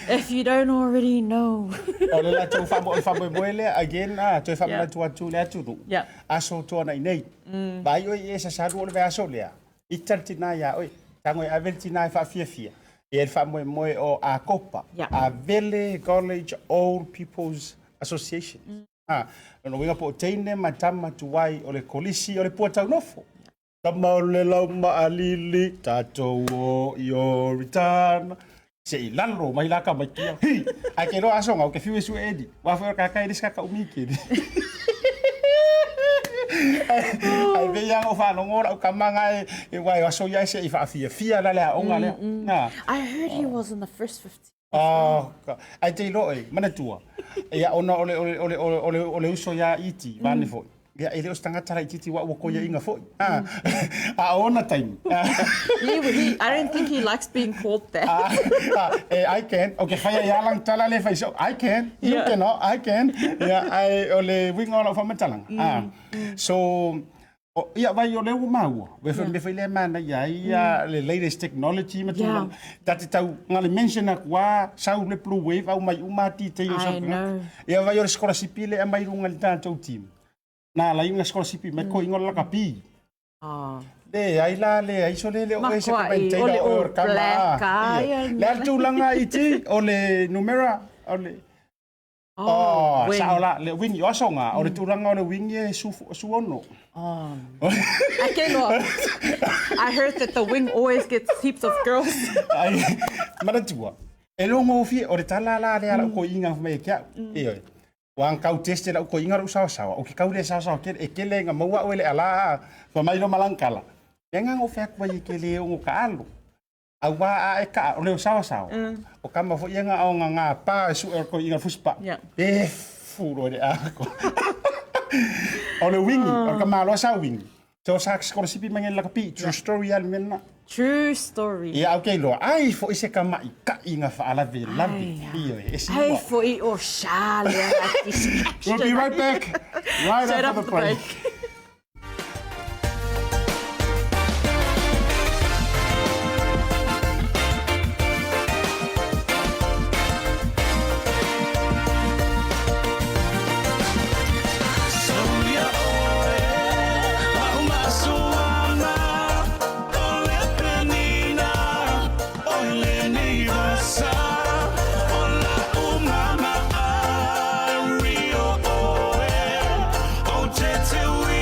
If you don't already know. O le latou faamoemoe lea, again, ah, toe faamanatu atu le atunuu. Yeah. Aso tuanai nei. Vaai oe i e sasalu o le vaiaso lea, ita le tinā iā oe, tago e ave le tinā e faafiafia, ia le faamoemoe o Akopa, Yeah. Avele College Old People's Association. Ah, lona uiga po o teine ma tama tuai o le kolisi o le Puataunofo. Tama o le lau maalili, tatou o i Oritana. Se i lalo mai la ka mai kia. Hi! Ai ke roa aso ngau ke fiu e sue edi. Wa whai o kaka e riska ka umi ke ni. Ai ve ia o whanongo rau ka manga e, e wai o aso ia se i whaafia fia la lea onga lea. Nā. I heard he was in the first 15. Oh, ai te iloa e, manatua. Ia ona o le, o le, o le, o le, o le, o le uso ia iti, vane foi. Ia e le o se tagata laitiiti ua ua koia inga foi. A, a o ona taimi. He, I don't think he likes being called that. A, e, I can. Okay, whai ai alang tala le whai so, I can. You Yeah. cannot, I can. Ia, ai, o le winga o lau whamatalanga. So, o, ia vai o lea ua maua. We whai me whai lea mana ia ia le latest technology ma tulaga. Ta te tau nga le mention aku a sau le blue wave au mai uma ti te o I sau. know. Ia vai o le scholarship le a mai runga le tātou team. Nā lai nga scholarship mai ko ingoa lakapi. Oh. Le ai la le ai so le le o ese Makoa ka i, maintain o le o All kama. Black, ah, Ia. ia, Le a tulaga i ti o le numera o le Oh, Oh, wing. sao la le wing o aso nga o le tulaga o le wing e su su ono. Oh. I cannot. I heard that the wing always gets heaps of girls. Ai manatua. E longo fi o le tala la le ala ko inga mai kia. E oi. Ua kau test lau ko inga ru sawa sawa. O ke kau le sawa sawa ke e kele nga maua o le ala fa mai lo malangkala. E nga ngo fea kwa i ke le o ka alu. A wā a e ka o leo sawa sawa. O kama fo ia nga o nga nga pa e su e ko inga fuspa. Yeah. E fu ro le a ko. O le wingi, o ka malo sa wingi. So sa scholarship mangen la kapi, true story al menna. True story. Ia au ke loa, ai fo i se ka mai ka inga fa ala ve lavi. Io e si Hey ua. for i o shale. We'll be right back. Right Straight after after the break. Te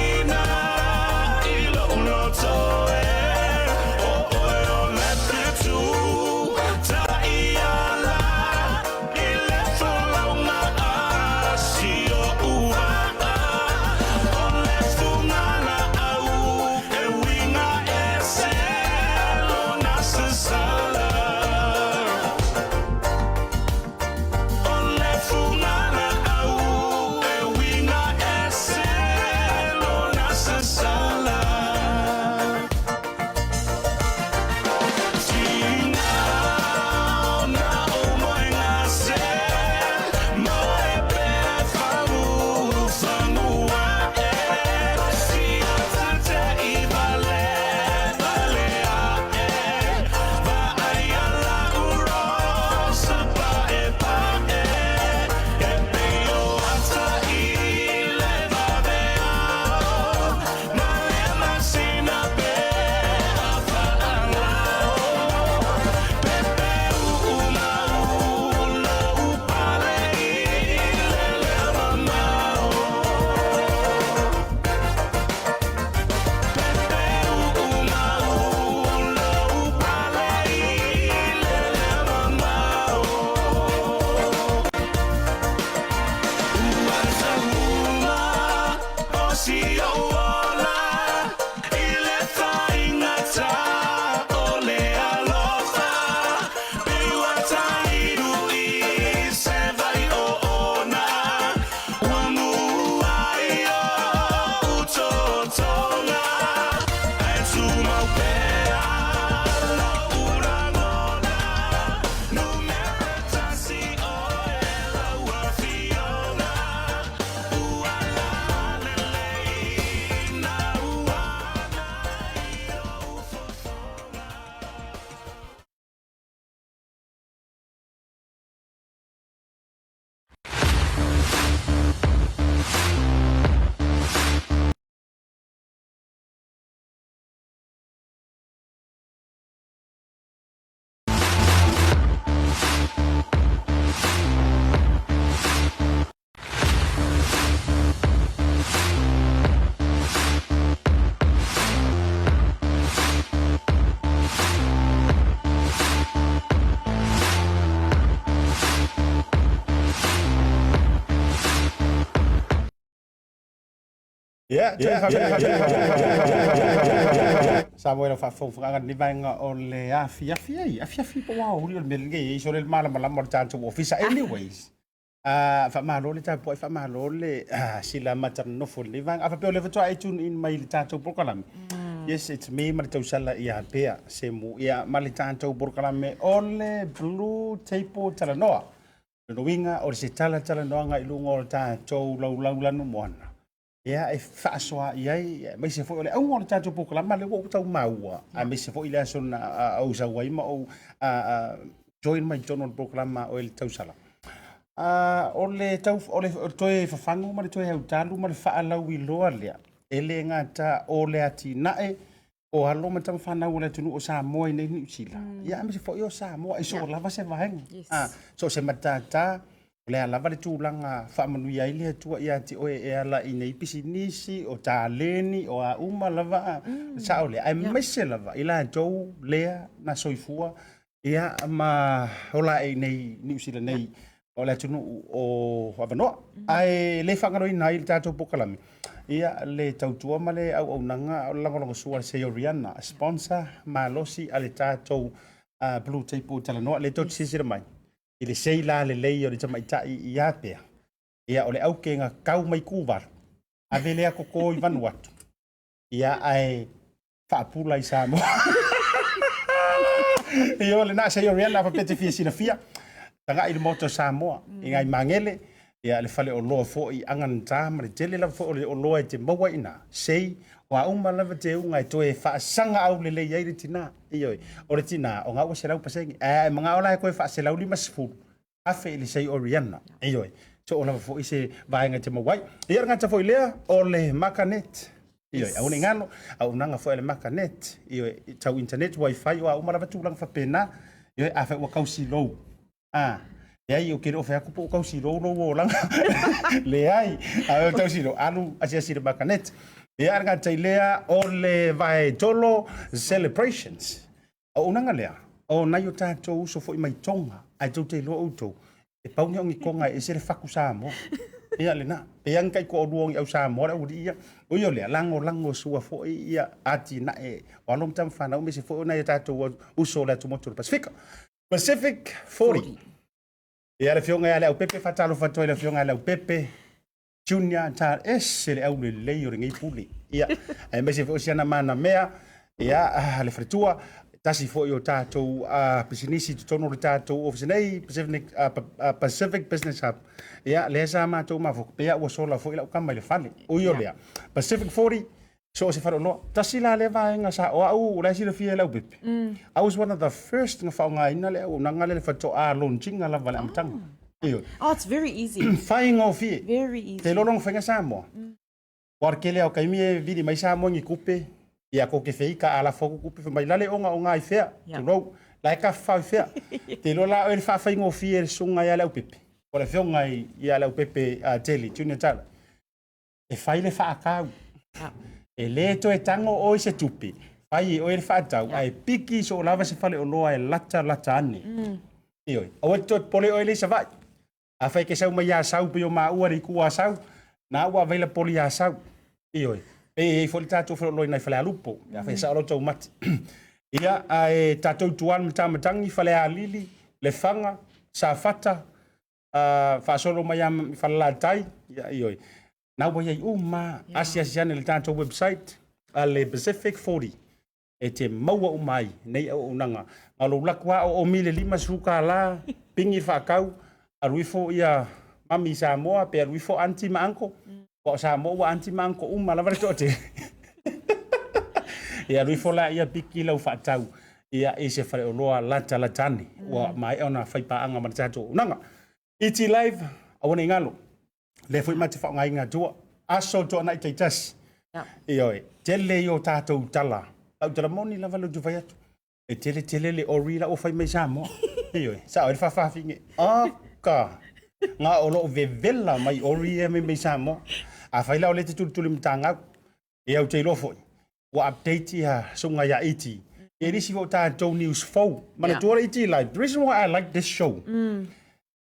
Ia, toe Sa mo e lau faafofogaaga i lenei vaega o le afiafi ai. Afiafi po o aoauli o le mea lenei e i ai le malamalama o le tatou ofisa. Anyways, faamalo le tapuai, faamalo le sila matanonofo i lenei vaega. A faapea o lea faatoa e tune in mai i le tatou polokalame, yes, it's me ma le tausala ia Pea Semu, ia ma le tatou polokalame o le Blue Table Talanoa. Lona uiga o se talatalanoaga i luga o le tatou laulau lanumoana, ia e faasoa i ai, aemaise foi o le auga o le tatou polokalame lea ua ou tau maua, aemaise foi le aso na ou sau ai ma ou join mai totonu o le polokalame a oe le tausala. O le tau, o le toe fafagu ma le toe autalu ma le faalauiloa lea, e le gata o le atinae o alo ma tamafanau o le atunuu o Samoa i nei Niu Sila, ia aemaise foi o Samoa i so o lava se vaega. So o se matata, o le a lava le tulaga faamanuia ai le Atua ia te oe e ala i nei pisinisi, o taleni, o a uma lava, sao lea, aemaise lava i latou lea na soifua ia ma ola ae i nei Niu Sila nei o le atunuu o avanoa. Ae le faagaloina ai le tatou polokalame ia le tautua ma le auaunaga o le lagolagosua a le Seoriana, sponsor malosi a le tatou Blue Table Talanoa. Lea tou te silasila mai i le seila lelei o le tamaitai ia Pea, ia o le aukega kau mai Tuvalu, ave lea koko i Vanuatu, ia ae faapula i Samoa. Ia o lena se Oriana faapea te fia silafia, tagai i le Maota o Samoa, i ngai Magele, ia le faleoloa foi aganata ma le tele lava foi o le oloa e te maua i ina, sei, o a uma lava teuga e toe faasaga aulelei ai le tina. Ioe, o le tina, o ga ua 100%, ae manao la e toe faa-150,000 i le sei Oriana. Ioe, so o lava foi se vaega e te maua ai. Ia le gata foi lea o le Makanet. Ioe, aua ne i galo, auaunaga foi a le Makanet, ioe, tau internet, wifi, o a uma lava tulaga faapena. Ioe, afai ua tausi lou, leai, ou te le o fai atu po o tausi lou lou olaga. Leai, a o tausi lou, alu asiasi i le Makanet. Ia, le gata i lea o le Vaetolo Celebrations. Auaunaga lea, o nai o tatou uso foi mai Tonga, ae tou te iloa outou, e pau ni au ni Tonga e ese le fatu Samoa. Ia lena, pe a ni taitoalua o ni au Samoa le aualii ia. Ui o lea, lagolago sua foi ia atinae o alo ma tamafanau aemaise foi o nai o tatou uso o le atumotu o le Pasefika. Pacific 40. Ia le afioga ia Leaupepe, faatalofa atu ai i le afioga ia Leaupepe Junior ta ese le aulelei o lenei pule. Ia, aemaise foi o si ana manamea, ia, le faletua, tasi foi o tatou pisinisi i totonu o le tatou ofisa nei, Pacific, Pacific Business Hub. Ia, lea sa matou mafuta, pei lava ua sola foi lau tama i le fale. Ui o lea, Pacific 40, so o se faleoloa. Tasi la lea vaega sa, o au, o la e silafia e Leaupepe. I was one of the first na faaaogaina le auaunaga lea i le faatoa launch-ina lava i le amataga. Ioe. Oh, it's very easy. Faigofie. Very easy. Te iloa lona faiga Samoa. Aua o le tele lava o taimi e vili mai Samoa i ni tupe, ia tou te feita a lafo atu tupe, fai mai, la le ogaoga i fea, tulou, la e tafafao i fea. Te iloa la oe le faafaigofie e le susuga ia Leaupepe, po o le afioga ia Leaupepe Tele, Junior Tyler. E fai le faatau. E le toe tago oe i se tupe, fai e oe le faatau, ae piki so o lava se faleoloa e latalata ane. Ioe, aua e te toe popole oe lea i Savaii. Afai e te sau mai Asau pei o maua i le itu Asau, na ua available i Asau. Ioe, pei e i ai foi le tatou faleoloa i nai Falealupo, pe afai e sao lau taumate. Ia, ae tatou i tua i le Matamatagi, Falealili, Lefaga, Safata, faasolo mai lava i Falelatai, ia, ioe, na ua i ai uma lava. Asiasi ane i le tatou website a le Pacific 40 e te maua uma ai nei auaunaga. Na o lou laku lava o omi i le $50, pigi le faatau, alu ifo ia mami i Samoa pe alu ifo aunty ma uncle. Aua o Samoa ua aunty ma uncle uma lava le toatele. Ia alu ifo laia piki lau faatau ia i se faleoloa latalata ane ua maea ona fai paaga ma le tatou auaunaga. ET Live, aua ne i galo, lea foi ma te faaaogaina atua aso tuanai taitasi. Ioe, tele i o tatou tala. Lau tala moni lava lea ou te fai atu. E tele tele le ori la ua fai mai Samoa. Ioe, sao ai le faafafine. Aka! Nga o loo vevela mai ori ia mai Samoa. Afai la o lea e te tulituli matagau, ia ou te iloa foi, ua update ia susuga ia ET. Ia le isi foi o tatou news fou. Manatua le ET Live. The reason why I like this show,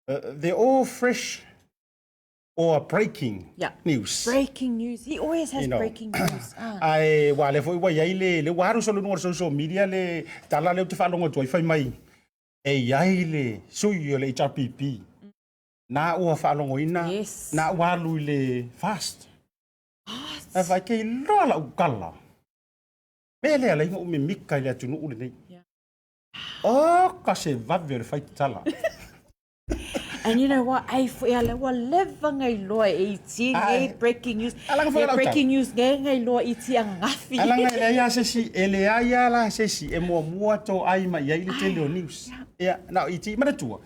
they're all fresh. Or breaking yeah. news. Breaking news. He always has you know. breaking news. Ah. Ae ua lea foi ua i ai le, le ua alu solo i luga o le social media le tala lea ou te faalogo atu ai fai mai e i ai le sui o le HRPP na ua faalogoina yes. na ua alu i le fast. What? Ae fai ke iloa lau tala. Mea lea alai ona ou mimika i le atunuu lenei. Yeah. Oka se vave o le fai tatala. And you know what? Ai foi ala ua leva ngai loa e iti ngai breaking news. Alanga foi lau breaking news ngai ngai loa iti angafi. Alanga e leai a se isi, e leai a la se isi e muamua toai mai ai le tele o news. Ia, na o iti, manatua.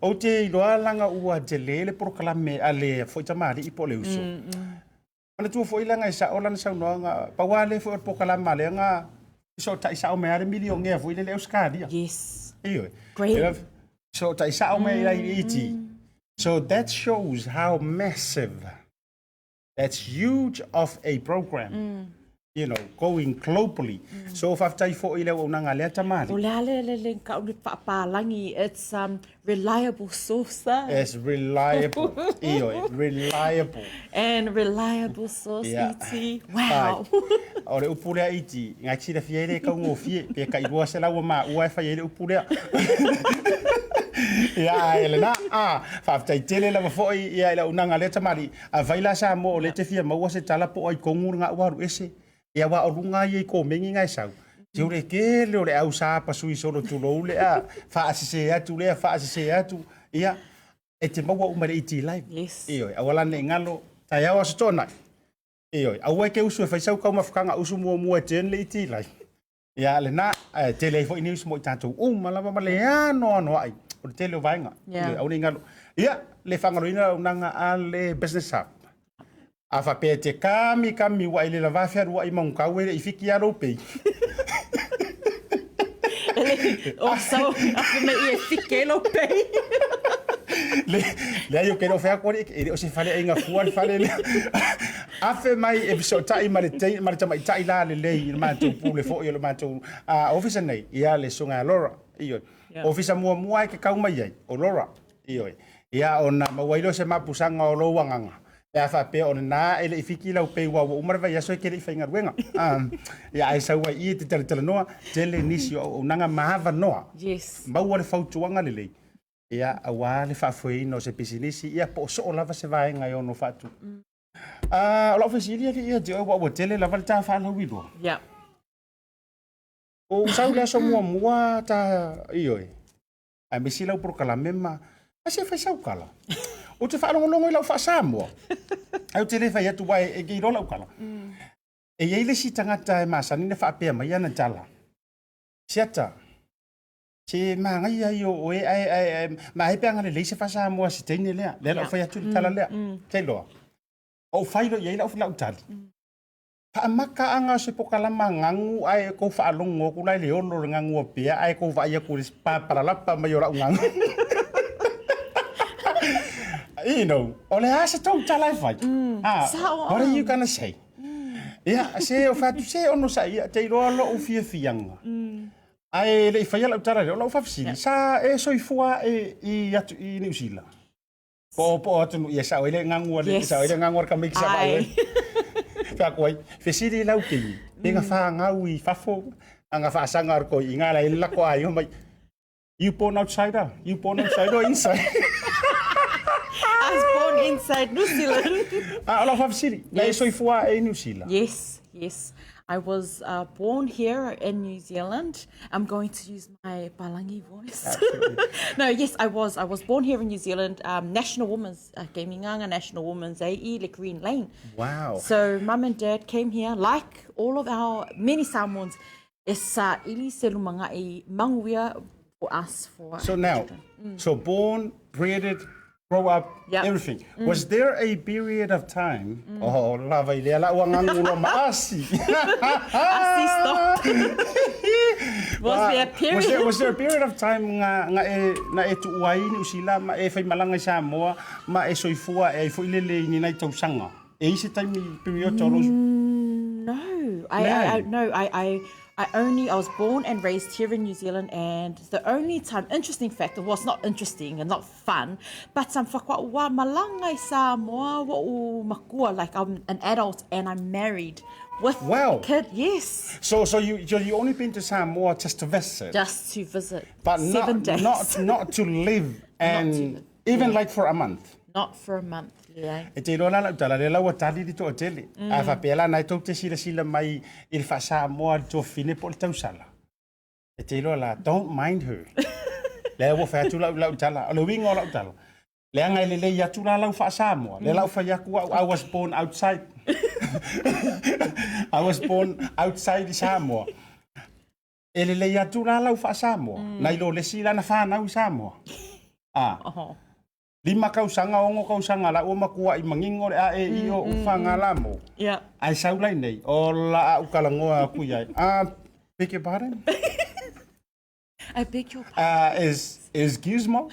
Ou te iloa langa ua tele le polokalame a le foi tamalii po o le uso. Manatua foi langa e sao lana saunoaga, pau lava lea foi o le polokalame a lea na fesootai sao mai lava le milionea foi lele Ausetalia. Yes. Ioe. Great. Fesootai sao mai ai i ET. So that shows how massive, that's huge of a program. You know, going globally. So faafetai foi i le auaunaga a lea tamalii. O le a le le le kau le faapalagi, it's reliable source. Ah. It's reliable. Ioe, reliable. And reliable source, Yeah. ET. Wow. Ai. O le upu lea ET, ngai te silafia ai le kaugofie, pe kai 200 ua maua e fai ai le upu lea. Ia, ai lena, a, faafetai tele lava foi ia i le auaunaga a lea tamalii. Afai la Samoa o lea e te fia maua se tala po o ai kogu lena ua alu ese, ia aua o luga ia i komeni na e sau. Se o le tele o le au sa pasui solo tulou le a, faasese atu lea, faasese atu, ia, e te maua uma i le ET Live. Yes. Ioe, aua la ne i galo, taeao Aso Toonai. Ioe, aua e te usu e fai sau taumafataga usu muamua e turn le ET Live. Ia, lena, ae tele ai foi news mo i tatou uma lava ma le anoanoai o le tele o vaega. Yeah. Ioe, aua ne i galo. Ia, le faagaloina le auaunaga a le Business Hub. A faapea e te kami kami ua i le lava fealuai Manukau e le i fiki ia lou pei. O so, afe mai ia e fiki ai lou pei. Le, leai ou te le o fai atu alii, e le o se fale aiga fua le fale lea. Afe mai e fesootai ma le teine, ma le tamaitai la lelei i le matou pule foi o le matou ofisa nei, ia le susuga ia Laura. Ioe. Yeah. Ofisa muamua e te kau mai ai, o Laura. Ioe. Ia ona maua ai lea o se mapusaga o lou agaga. Pe a faapea o lena e le i fiki lau pei ua uma le vaiaso e te le i faigaluega. Ia ae sau ai i i e te talatalanoa, tele nisi o auaunaga ma avanoa. Yes. Maua le fautuaga lelei. Ia, aua le faafoeina o se pisinisi, ia po o soo lava se vaega e ono faatu. O lau fesili alii ia te oe, aua ua tele lava le ta faalauiloa. Yeah. O ou sau i le aso muamua ta, ioe, aemaise lau polokalame ma, a se fai sau kala. Ou te faalogologo i lau faa-Samoa. Ae ou te le fai atu, aua e ke iloa lau kala. E i ai le isi tagata e masani ona faapea mai ana tala, Siata, Se manaia ia o oe ae ae ae ma ai pe agalelei se faa-Samoa se teine lea. Lea la ou fai atu le tala lea. Te iloa. Ou fai loa i ai lau lau tali. Faamaka aga o se pokalama gagu ae kou faalogo atu la i le olo o le gagu a pea ae kou vaai atu i le papalalapa mai o lau gagu. You know, o le a se tou tala e fai? Ah, Sao what are you gonna say? Ia, se o fai atu, se onosai ia, te iloa lou fiafiaga. Ae le i faia lau tala lea, o lau faafesili, sa e soifua ae i atu i Niu Sila? Po o atunuu ia sao ai le gagu a le, Yes. sao ai le gagu a le tamaiti sa vaai Ai. ai. Fai atu ai, fesili lau teine, pe na fanau i fafo, a na faasaga a le toeaiina la i le latou aiga mai, You born outsider? You born outside or inside? I was born inside New Zealand. A o lau faafesili, na e Yes. soifua ae i Niu Sila? Yes, yes. I was born here in New Zealand. I'm going to use my Palangi voice. Absolutely. No, yes, I was. I was born here in New Zealand, National Women's, Gaminganga National Women's AE, le Green Lane. Wow. So mum and dad came here, like all of our many Samoans, e sa'ili se lumanga'i manuia for us, for So our now, children. so born, bred, grow up, Yep. everything. Was there a period of time? Oh, lava i lea lau agaga ua maasi. Asi, stop. Was there a period? Was there a period of time nga, nga e, na e tuua ai Niu Sila ma e faimalaga i Samoa ma e soifua e ai foi lele i ni nai tausaga? E i ai se taimi period o lou No, I, Leai. no, I, I only I was born and raised here in New Zealand, and the only time interesting fact well, it's not interesting and not fun, but um, whakwa malanga i Samoa wa'u makua, like I'm an adult and I'm married with Wow. a kid. Yes, So, so you, so you only been to Samoa just to visit? just to visit. But seven not, days. not, not to live and to live, even like for a month. Not for a month, yeah. E te iloa la lau tala, le lau tali li toa tele. A whapea la nai tau te sila sila mai i le wha-Samoa le tuafine po le tausala. E te iloa la, don't mind her. Le ua whai atu lau lau tala, o le winga o lau tala. Le anga i le lei atu la lau wha-Samoa. Le lau whai aku au, I was born outside. I was born outside Samoa. E le lei atu la lau wha-Samoa. Nai lo le sila na whanau i Samoa. Ah. Oh. Lima kausaga, ono kausaga la ua makuaʻi manino le a e i o ufaga la mo. Ae sau lai nei, o la a'u kalagoa aku iai. Ah, beg your pardon? I beg your pardon. Is, is Gizmo?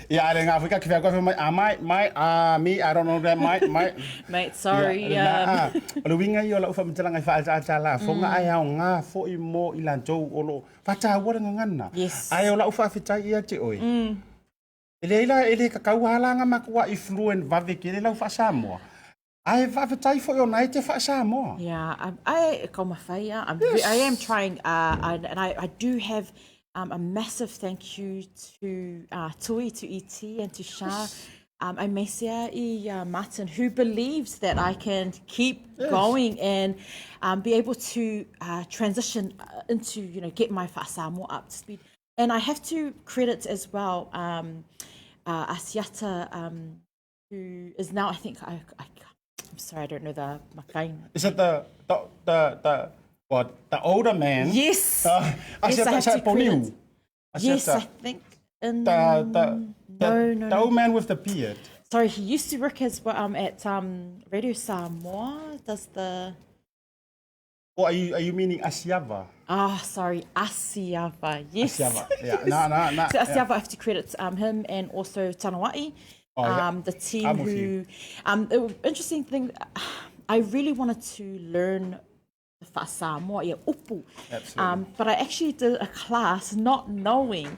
Ia, ale ngā fika ki whea koe mai, ah, mai, mai, ah, me, I don't know that, mai, mai. Mate, sorry. Ia, na, ah, o le uiga ia o la'u faamatalaga i faaataata lafoga, ae aogā foʻi mo i latou o loo faataua le gagana. Yes. Ae o la'u faafetai ia te oe. E leai la, e le kakau lava la ga makuaʻi fluent vave kele lau faasamoa. Ae faafetai foʻi ona e te faasamoa. Yeah, I, I kaumawhai, I'm I am trying, and I do have a massive thank you to Tui, to ET, and to Shah. Amesia i Martin, who believes that I can keep going and be able to transition into, you know, get my Fa'asamoa up to speed. And I have to credit as well Asiata, who is now, I think, I, I'm sorry, I don't know the makaina. Is it the what, the older man? Yes. Yes, Yes, I Asiata, have to Poniu. credit. Yes, I Asiata, think in the, no, no, the no. old man with the beard. Sorry, he used to work as well at Radio Samoa. Does the Or are you meaning Asiava? Ah, sorry, Asiava. Yes. Asiava. Yeah. No, no, no. So yeah. Asiava, I have to credit him and also Tanawai, Oh, yeah. the team I'm with who. you. Interesting thing, I really wanted to learn the Fa'asamoa, yeah, upu. Absolutely. But I actually did a class not knowing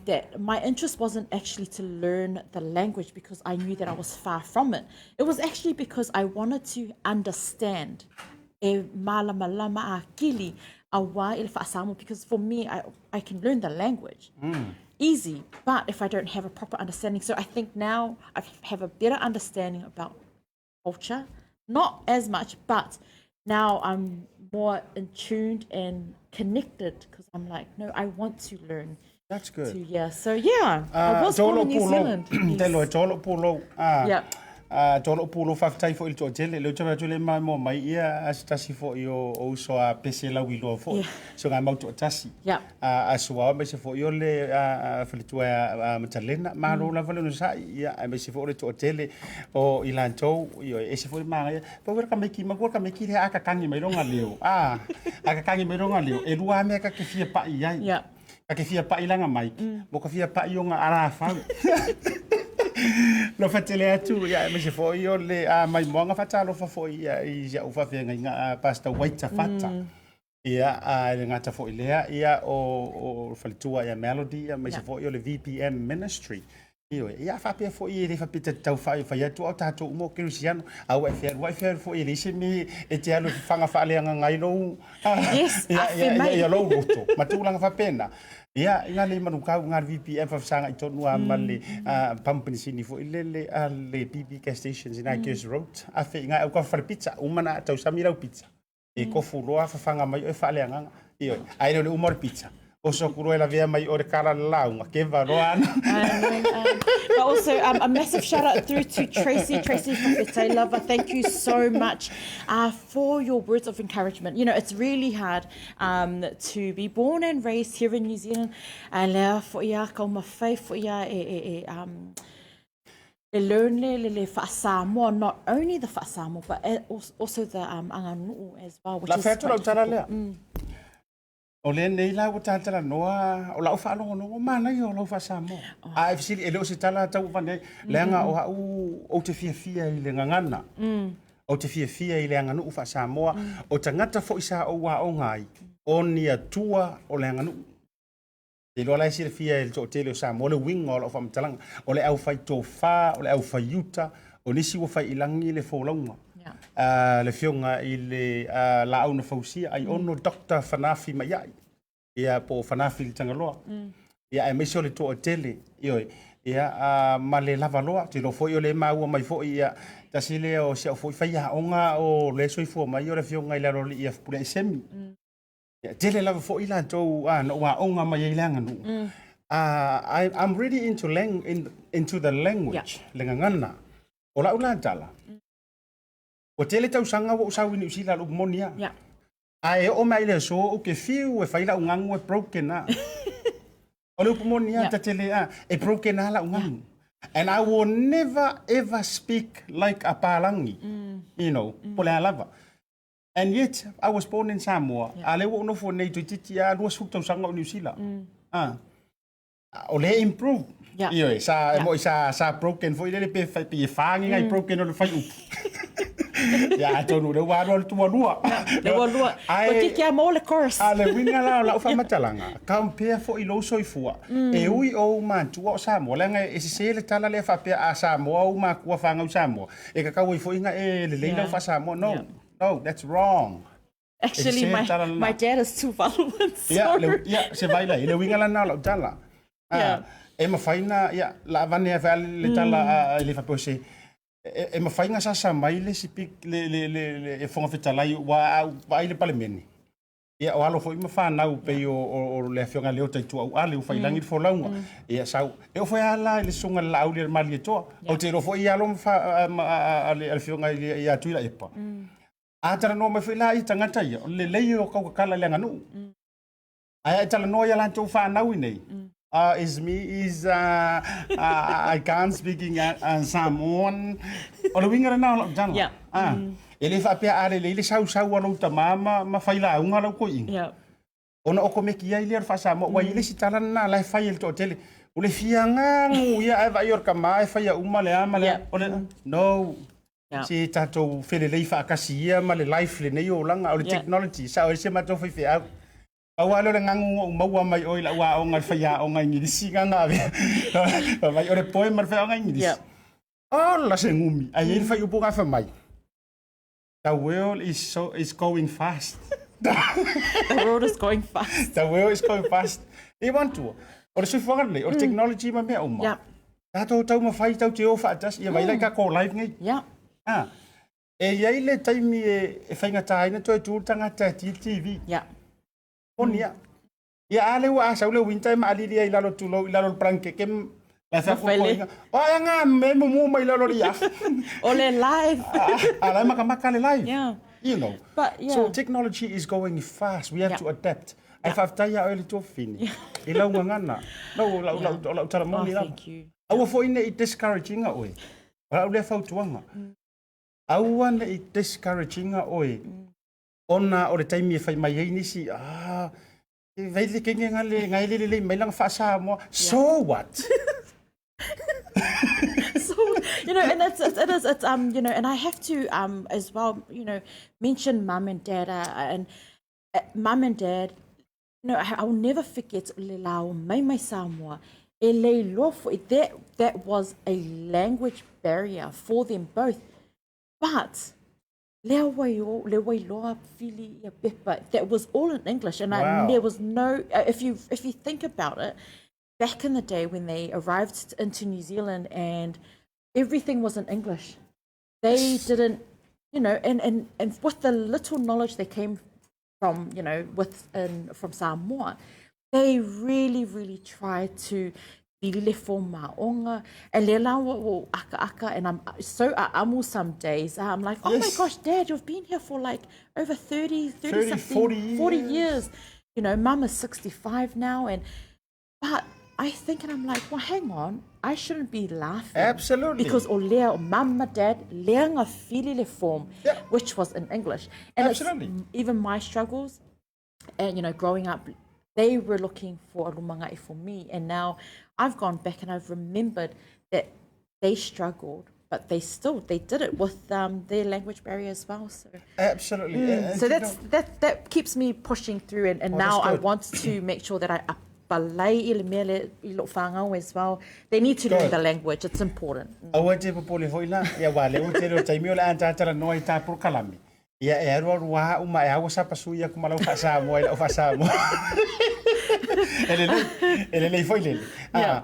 that my interest wasn't actually to learn the language because I knew that I was far from it. It was actually because I wanted to understand e malamalama a kili a wā i le Fa'asamoa, because for me, I can learn the language. Easy, but if I don't have a proper understanding. So I think now I have a better understanding about culture, not as much, but now I'm more in tuned and connected because I'm like, no, I want to learn. That's good. To, yeah, so yeah, I was born in New Zealand. Te loe tolo pulo. Ah. Yeah. Ah, tolo pulo faafetai foʻi le toatele le uta atu le mai mo mai ia a se tasi foʻi o o uso a pese lau iloa foʻi so ga mau toatasi. A a sua mai se foʻi o le a faletua a Matalena malo lava le no saʻi ia ai mai se foʻi le toatele o i latou io e se foʻi magaia pa wera ka meki ma ka meki le aka kangi mai ronga leo a aka kangi mai ronga leo e lua mea ka ke fia paʻi ai ka ke fia paʻi langa mai mo ka fia paʻi o nga ara fau lo fatele atu ia me se foʻi o le a mai moanga fatalofa foʻi ia i siaʻu faafeagaiga a Pastor Waita Fata ia a le gata foʻi lea ia o faletua ia Melody ia mai se foʻi o le VPM Ministry ioe ia faapea foʻi e le faapea tatau fai atu ao tatou uma o kerisiano a ua e fealuai fealu foʻi e leai se me e te alu e fafaga faaleagaga ai lou Yes, ia afe ia mai. ia lou loto ma tulaga faapena ia i ga le manukau ga le VPM faafesaga i tonu a ma le pump penisini foʻi lele a le BP gas stations i Gears Road afe i ga au ka fale pizza uma na tausami lau pizza e kofu loa fafaga mai oe faaleagaga ioe ae le o le uma o le pizza o soku loa e lavea mai o le kala le lauga keva loa ana. But also a massive shout out through to Tracy, Tracy Fafete Lover. Thank you so much for your words of encouragement. You know, it's really hard to be born and raised here in New Zealand. Lea fo ia ka uma fai fo ia e, e, e, e learn le le, le Fa'asamoa, not only the Fa'asamoa, but also the Anganu'u as well, which La is fai atu quite lau tala difficult. lea. O le nei la ua talanoa, o lau faalogonogo manaia o lau faasamoa. A e fesili, e le o se tala tau avane ai, leaga o au ou te fiafia i le gagana. Ou te fiafia i le aganuu faa-Samoa, o tagata foi sa ou aoga ai, o ni atua o le aganuu. Te iloa la e silafia e le toatele o Samoa le uiga o lau faamatalaga. O le aufai tofa, o le aufai uta, o nisi ua fai i lagi le folauga. Yeah. Le afioga i le Laau na Fausia, Aiono Dr. Fanafi Maiai, ia po o Fanafi le Tagaloa. Ia aemaise o le toatele, ioe, ia ma le lavaloa. Ou te iloa foi o lea e maua mai foi, ia, tasi lea o si au foi faiaoga o lea e soifua mai o le afioga i le Aloalii ia Fepuleai Semi. Ia, tele lava foi latou na ou aoga mai ai i le aganuu. I'm really into the language, le gagana. O lau la tala, ua tele tausaga ua ou sau i Niu Sila, o le upu moni lava. Ae oo mai i le aso ou te fiu e fai lau gagu e broken lava. O le upu moni lava, ta te le, e broken lava lau gagu. And I will never ever speak like a Palangi, po o le a lava. And yet, I was born in Samoa, a lea ua ou nofo nei toeitiiti lava 20 tausaga o Niu Sila. O lea e improve. Ioe, sa, e moi sa, sa broken foi lele pe, pe e whangi ngai broken o le whai upu. Ia, atonu o lea ua alu alu tua lua. Lea ua lua. Ua kiki a mo le chorus. A le uiga la o lau faamatalaga, compare foi lou soifua, e ui o ou matua o Samoa, leaga e sese le tala lea faapea a Samoa ou makua fanau Samoa, e kakau ai foi na e lelei lau faa-Samoa. No, no, that's wrong. Actually, my dad is Tuvaluan, so... Ia, le, ia, se vai lai, le uiga lena o lau tala. Yeah. E mafai na, ia, la avane a le tala a le faapea se, e mafai na sasa mai le sipi, le Fofoga Fetalai, ua au vaai le Palemene. Ia, o alo foi ma fanau pei o le afioga Leo Taituau Ale ua fai lagi le folauga. Ia, sau, e oo foi lava la i le susuga i le Laauli a le Malietoa. Ou te iloa foi i alo ma le afioga ia Tuilaepa. A talanoa mai foi la i tagata ia, o le lelei o kautatala i le aganuu. Ae a e talanoa ia latou fanau i nei, is me is I can't speaking Samoan. O le uiga lena o lau tala. E le faapea a lelei le sausau a lou tama ma fai lauga lau toeaina. Ona okomeki ai lea o le faa-Samoa. Ua i ai le isi tala lena la e fai e le toatele. O le fia gagu ia ae vaai o le tama e faia uma le a ma le a. O le, no. Se tatou felelei faatasi ia ma le life lenei olaga. O le technology, sao ai si a matou faifeau. Pau lava lea o le gagu na ou maua mai oe i lau aoga i le faiaoga Igilisi na na avea. Fai mai o le poem a le faiaoga Igilisi. Ola se gumi, ae i ai le fuaiupu na fai mai. The world is so is going fast. The world is going fast. The world is going fast. E manatua, o le soifuaga lenei, o le technology ma mea uma. Tatou taumafai tatou te o faatasi, ia vaai la i tatou live nei. E i ai le taimi e faigata ai ona toe tu le tagata e ti le TV. Moni lava. Ia a lea ua a sau le winter e maalili ai i lalo tulou i lalo o le blankete la e fai atu toeaiina, o ai nga me mumu mai lalo o le iafu. O le live. A la e makamaka le live. You know. But, yeah. So technology is going fast. We have to adapt. Ae faafetai ia oe le tuafafine i lau gagana. Lau, lau, lau, lau tala moni lava. Thank you. Aua foi ne i discourage ina oe. O lau lea fautuaga. Aua ne i discourage ina oe. Ona o le taimi e fai mai ai nisi, ah, e vai le kenge nga le nga ele lelei mai langa faa-Samoa. So what? So, you know, and it's, it's, it is, it's, you know, and I have to, as well, you know, mention mum and dad, and mum and dad, you know, I'll never forget le lao mai mai Samoa, e le iloa foi, that was a language barrier for them both, but lea ua o, lea ua iloa fili ia pepa, that was all in English, and I, there was no, if you think about it, back in the day when they arrived into New Zealand and everything was in English, they didn't, and with the little knowledge they came from, you know, with in, from Samoa, they really, really tried to fili le fōmaʻoga, and le la ua o aka aka, and I'm so a'amu some days. I'm like, oh my gosh, Dad, you've been here for like over 30, 30, 30, something, 40 40 years. Years. Mum is 65 now, and but I think, and I'm like, well, hang on, I shouldn't be laughing. Absolutely. Because o lea, o mama, dad, lea nga fili le form, which was in English. And it's Absolutely. Even my struggles, and growing up, they were looking for a lumanga'i for me, and now I've gone back and I've remembered that they struggled. But they still, they did it with um, their language barrier as well. So Absolutely. Mm. So that's, that, that keeps me pushing through and, and oh, now I want to make sure that I palai i le mea le i lo whāngau as well. They need to learn the language, it's important. Mm. Aua te popole foi la, ia wā le o te reo taimi o le anta noa i tā porokalame. Ia e aru aru a uma e aua sapa sui aku ma lau faasamoa i lau faasamoa. E lelei, e lelei foi lele. Ah,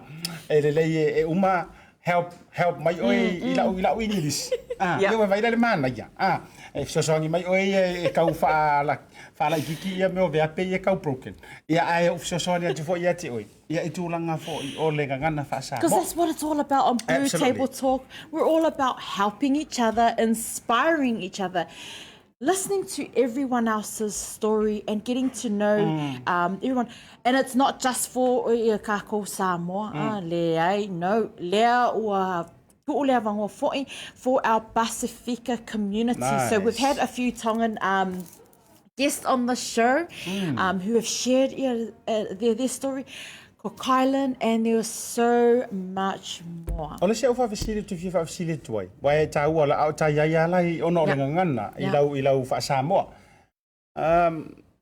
e lelei e, e uma help help mai oe mm, i lau i lau English. Ah, yeah. ia vai le mana ia. Ah, e fesoasoani mai oe e, e kau whaala whaala ikiki ia mea o veape ia kau broken. Ia ai o fesoasoani atu foi ia te oe. Ia i tūlanga foi o le gagana faasamoa. Because that's what it's all about on Blue Absolutely. Table Talk. We're all about helping each other, inspiring each other, listening to everyone else's story and getting to know mm. um, everyone. And it's not just for ia kākou Samoa, mm. ah, leai, no, lea ua tu'uleavagoa fo'i for our Pasifika community. Nice. So we've had a few Tongan um, guests on the show mm. um, who have shared ia, uh, their, their story. Ko Kylan, and there was so much more. O le isi au faafesili ou te fia faafesili atu ai, aua e taua la a o tai ai lava la i ona o le gagana i lau i lau faa-Samoa. Um,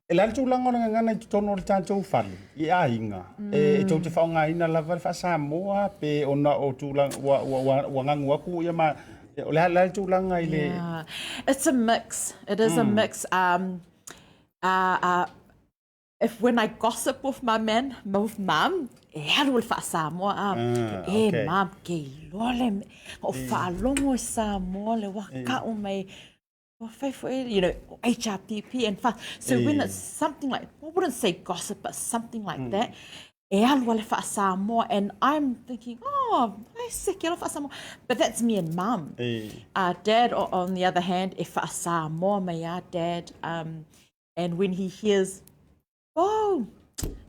e le a le tulaga o le gagana i totonu o le tatou fale, i aiga, mm. e, e tou te faaaogaina lava le faa-Samoa pe ona o tulaga ua, ua, ua, ua gagu aku ia ma o le a le tulaga i le Yeah. It's a mix. It is mm. a mix. Um, uh, uh, if when I gossip with my man, with mum, e alu le faa-Samoa, ah, ah e okay. mum, ke iloa le, o faalogo i Samoa le wā ka'u mai, ua fai foi, you know, HRPP and fa. So when it's something like, I wouldn't say gossip, but something like mm. that, e alu a le faa-Samoa, and I'm thinking, oh, ai se ke alo faa-Samoa. But that's me and mum. Dad, on the other hand, e faa-Samoa mai a dad. Um, And when he hears, oh,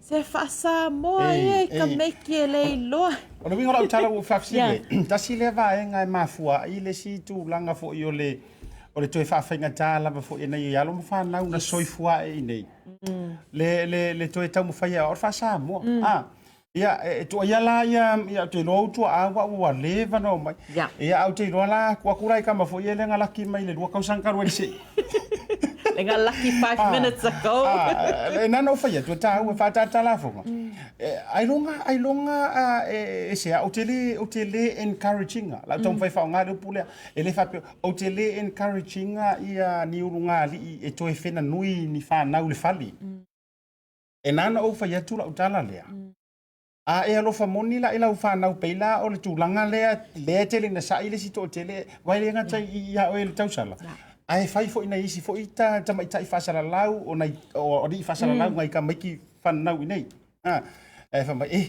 se faa-Samoa ia i ka meiki e le iloa. O le uiga o lau tala ua ou faafesili ai, tasi lea vaega e mafua ai le isi tulaga foi o le o le toe faafaigata lava foi e nai alo ma fanau na soifua ae i inei, le, le, le toe taumafai e o le faa-Samoa. Ah, ia, e tuuaia la ia, ia, ou te iloa ou tuaa ua ua leva ona omai. Yeah. Ia, a ou te iloa la, ku aku la i kama foi ia le galaki mai le lua tausaga talu ai le see. Le galaki 5 ah, minutes ago. Ah, e nana o fai atu e tāu e whātātā lafonga. Mm. E, ailoga, ailoga, e, e se a, o te le, o te le encouraging-a. Lau mm. taumafai whaonga le upu lea, e le whapea, o te le encouraging-a ia ni ulu ngā alii e toe whena nui ni whānau le fali. Mm. E nāna ou fai atu lau tala lea. A e alofa moni la i lau whanau peila o le tulaga lea, lea tele na sa'i le isi toatele, wai le gata i ia oe le tausala. Ae fai foi nai isi foi ta tamaitai faasalalau o nai o alii faasalalau ngai ka maiki whanau i nei. A, e wha mai, e,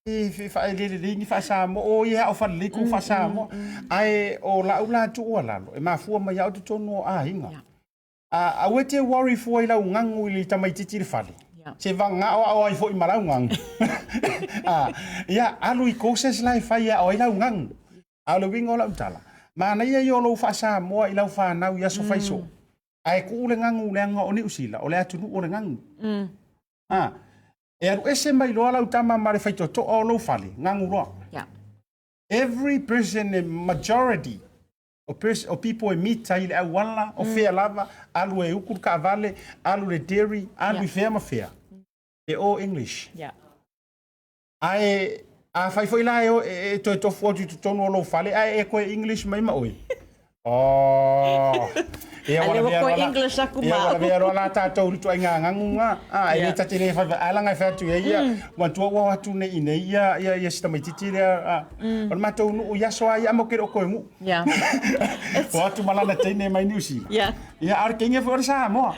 e whaelele lei ni faasamoa, o ia o whalelei kou faasamoa. Ae o lau la tuualalo, e mafua mai au totonu o aiga. A, aua e te worry fua i lau gagu i le tamaitiiti i le fale. Yeah. Se vagao ao ai foi ma lau gagu. a, ia, alu i courses la e fai ao ai lau gagu. A o le uiga o lau tala, manaia ia o lou faasamoa i lau fanau i aso fai soo. Ae kuu le gagu leaga o Niu Sila, o le atunuu o le gagu. Mm. A, e alu ese mai loa lau tama ma le faitotoa o lou fale, gagu loa. Yeah. Every person, majority, O pers o people e meet ai i le auala, o fea lava, alu e uku le taavale, alu i le dairy, alu i fea ma fea. E all English. Yeah. Ae afai foi la e, e, e toe tofu atu i totonu o lou fale, ae e koe English mai ma oe. Oh. Ia ua lavea loa la. English aku ma. Ia ua lavea loa la tatou i le ituaiga gagu ga. Ah, e le ta te le fai ai laga e fai atu ai ia. Manatua ua o atu nei i nei ia ia ia si tamaitiiti lea. Ah. O le matou nuu i aso a ia mo ke le o koe nuu. Yeah. O atu ma lana teine mai Niu Sila. Yeah. Ia a o le keinga foi o le Samoa.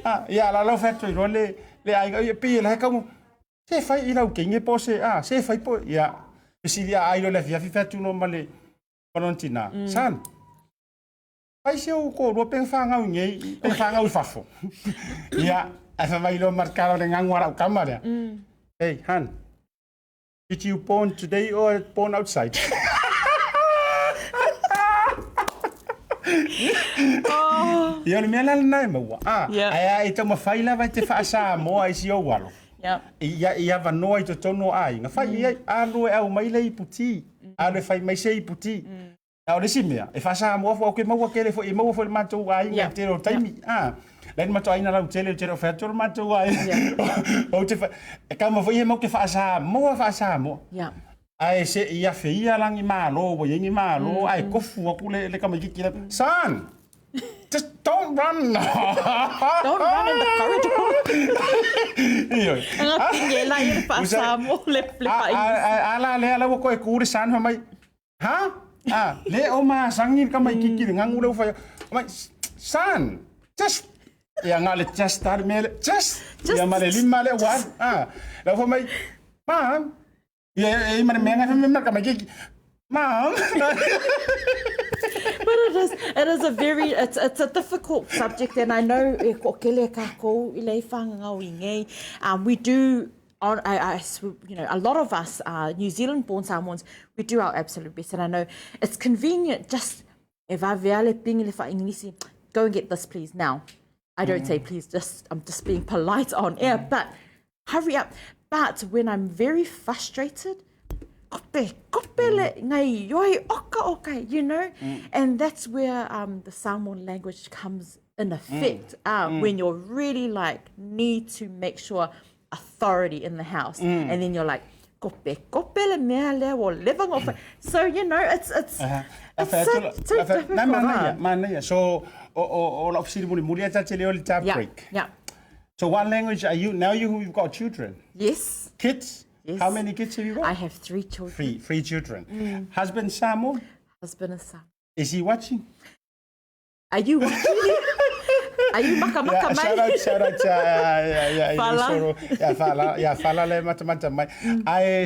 Ah, ia la lau fai atu ai loa le le aiga ia pei e la he kau se fai i lau keinga po o se ah se fai po ia fesili a ai loa i le afiafi fai atu loa ma le ma lona tina. Son, Fai se ou kōrua pe whāngau i nei, pe whāngau i fafo. Ia, ae whai mai loa ma le kala o le ngagu a lau kama lea. Hey, hun, did you born today or born outside? Oh. Ia, o le mea la lena e maua. Ah, yeah. Ae a e taumafai lava e te faa-Samoa i si ou alo. Yeah. I, i avanoa i totonu o aiga. Fai i ai, alu e aumai le ipu ti. Alu e fai mai se ipu ti. A o le isi mea, e faa-Samoa foi, ok, maua tele foi, e maua foi i le matou aiga i le tele o taimi. A, la e matou aiga lautele, ou te le o fai atu o le matou aiga. Ou te fai, e kama foi ia matou te faa-Samoa, faa-Samoa. Ae se i afe ia la ni malo, ua i ai ni malo, ae tofu atu le tamaitiiti lea, Son! Just don't run! Don't run in the corridor. Ioe. Nga pinge la i le faa-Samoa, le faa-English. A la lea la ua toe tu le son fai mai, Ha? Ah, le o masangi le tamaitiiti le gagu lea ua fai mai, Son, just ia na o le just lava le mea lea, just, ia ma le lima lea ua alu. Ah, la ua fai mai, Mom, ia e i ma le mea fai mai le tamaitiiti, Mom. But it is a very, it's a difficult subject, and I know e koʻokele kākou i lei whangangau i ngei. We do on, I, you know, a lot of us are New Zealand born Samoans, we do our absolute best. And I know it's convenient just, e vave le pingi le wha go and get this please now. I don't say please, just I'm just being polite on air, but hurry up. But when I'm very frustrated, kope, kope le ngai yoi oka oka, you know? And that's where the Samoan language comes in effect, when you're really like, need to make sure authority in the house. And then you're like, kope, kope le mea lea o leva ngo. So, you know, it's so, so difficult. Na manaia, manaia. So, o lau fesili mulimuli a tate leo le tap break. So what language are you, now you've got children? Yes. Kids? Yes. How many kids have you got? I have 3 children. Three children. Husband Samoan? Husband is Samoan. Is he watching? Are you watching? Are you maka maka yeah, mai? Shout out, shout out, yeah, yeah, Fala. Yeah, fala, yeah, fala le mata mata mai.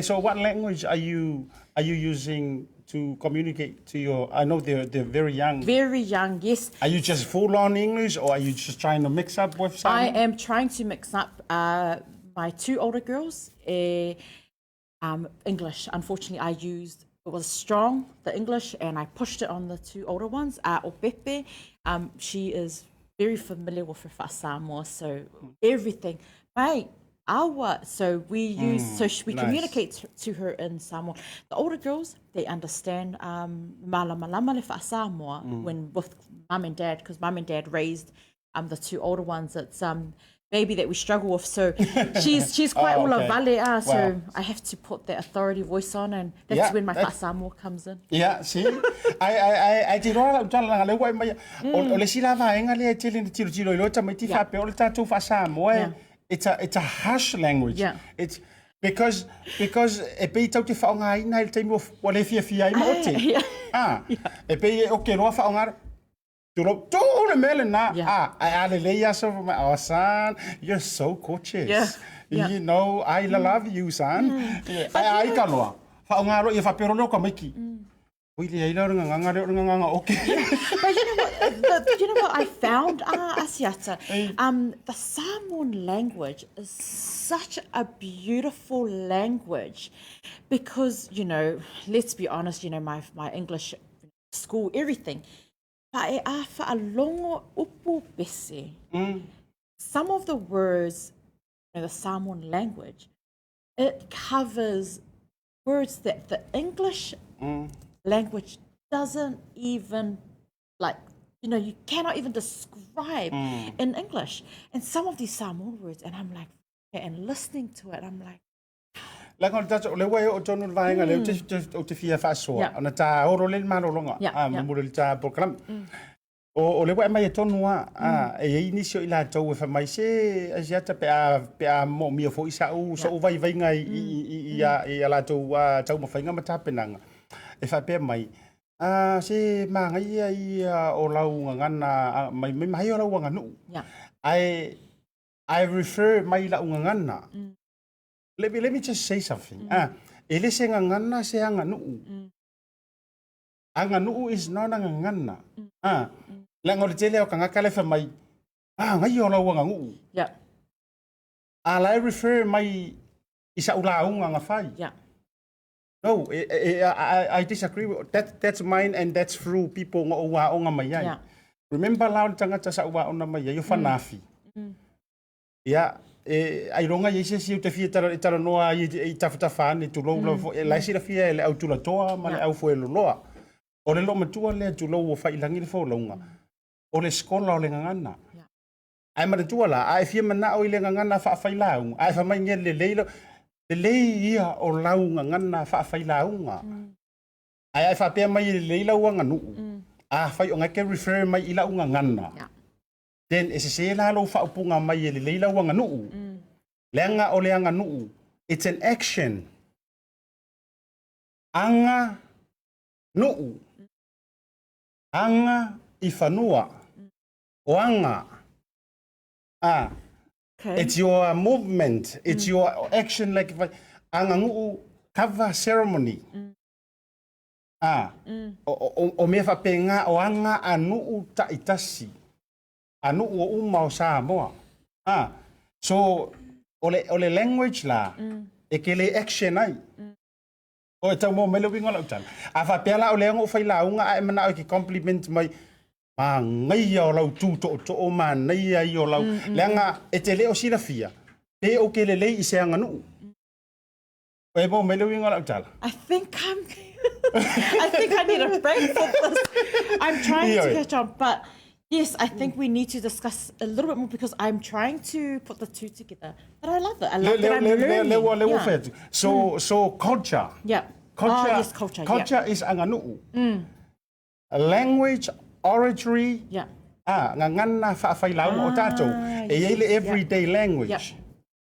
So what language are you using to communicate to your, I know they're very young. Very young, yes. Are you just full on English or are you just trying to mix up with some? I am trying to mix up my 2 older girls, English. Unfortunately, I used, it was strong, the English, and I pushed it on the 2 older ones. O Pepe, she is very familiar with her Samoa, so everything. Mate, awa, so we use, so we nice. communicate to her in Samoa. The older girls, they understand malamalama le Samoa when with mum and dad, because mum and dad raised the 2 older ones. It's baby that we struggle with, so she's quite Oh, okay. ulavale, so Wow. I have to put that authority voice on, and that's Yeah, when my that's Samoa comes in. Yeah, see, I te roa lau tala langa leu ai mai, o le sila vaenga lea e tele ni tiro tiro i loa tamaiti whapea o le tātou wha-Samoa, it's a harsh language. Yeah. It's because e pei tau te whaonga ina i le taimi o le fia fia i ma ote. Yeah. Ah, e pei e oke roa whaonga Tū le mele nā, ah, a le lei aso, oh, son, you're so gorgeous. Yeah. Yeah. You know, I love you, son. Yeah. Ai, ai ka loa. Whaonga roa, ia whapero leo ka maiki. Oi le aila o le nganganga leo o le nganganga, okay. But you know what, you know what I found, Asiata? The Samoan language is such a beautiful language because, you know, let's be honest, you know, my English school, everything. Pa e a whaalongo upu pese. Some of the words, you know, the Samoan language, it covers words that the English language doesn't even, like, you know, you cannot even describe in English. And some of these Samoan words, and I'm like, and listening to it, I'm like, Langa o le tātou, le wai o tonu le vaenga, le o te fia whaasoa, ona tā oro le malolonga, mumuru le tā polokalame. O le wai mai e tonu a, e ei nisi o i lātou e whamai se, Asiata pe a mo mia fo i sa u, so u vai vainga i a lātou tau mawhainga ma tāpenanga. E whapea mai, se maangai ia i o lau ngangana, mai mai o lau nganu. I refer mai lau ngangana. Let me just say something. E le se ngangana se anganu'u. Anganu'u is not a ngangana. Langa o le tele o kangaka le whamai, ngai o lau angangu'u. Yeah. Ala e refer mai i sa ula unga nga whai. Yeah. No, I disagree. That's mine and that's through people nga ua onga mai ai. Yeah. Remember lau le tangata sa ua ona mai ai, o whanafi. Yeah. E ai ronga i se si o te fia tara noa i tawhatawha ane tu lou lau fo, e lai sira fia e le au tula toa ma le au fo e loloa. O le loomatua lea tulou ua faiilagi le folauga, o le skola o le gagana. Ae manatua la, a e fia manao i le gagana faafailauga, a e fai mai ia lelei lau, lelei ia o lau gagana faafailauga. Ae a e faapea mai e lelei lau aganuu, afai o na e te refer mai i lau gagana, then e sese la lou faaupuga mai e lelei lau aganuu. Leaga o le aganuu, it's an action. Aga nuu. Aga i fanua. O aga. Ah. Okay. It's your movement. It's your action like aganuu kava ceremony. Ah. O mea faapena o aga a nuu taitasi. A nuu o uma o Samoa. Ah. So, o le language la, e ke le action ai. O e tau maua mai le uiga o lau tala. A faapea la o lea na ou failauga ae manao e ke compliment mai, manaia o lau tu tootoo, manaia ia o lau... Leaga e te le o silafia, pe ou ke lelei i se aganuu. E maua mai le uiga o lau tala. I think I'm I think I need a break for this. I'm trying to catch on, but yes, I think we need to discuss a little bit more because I'm trying to put the two together. But I love it. I love that I'm learning. Le ua le ua fai atu. So culture. Yeah. Culture, Oh, yes, culture. Yeah. Culture is aganuu. Language, oratory, ah, gagana faafailauga o tatou. E i ai le everyday language.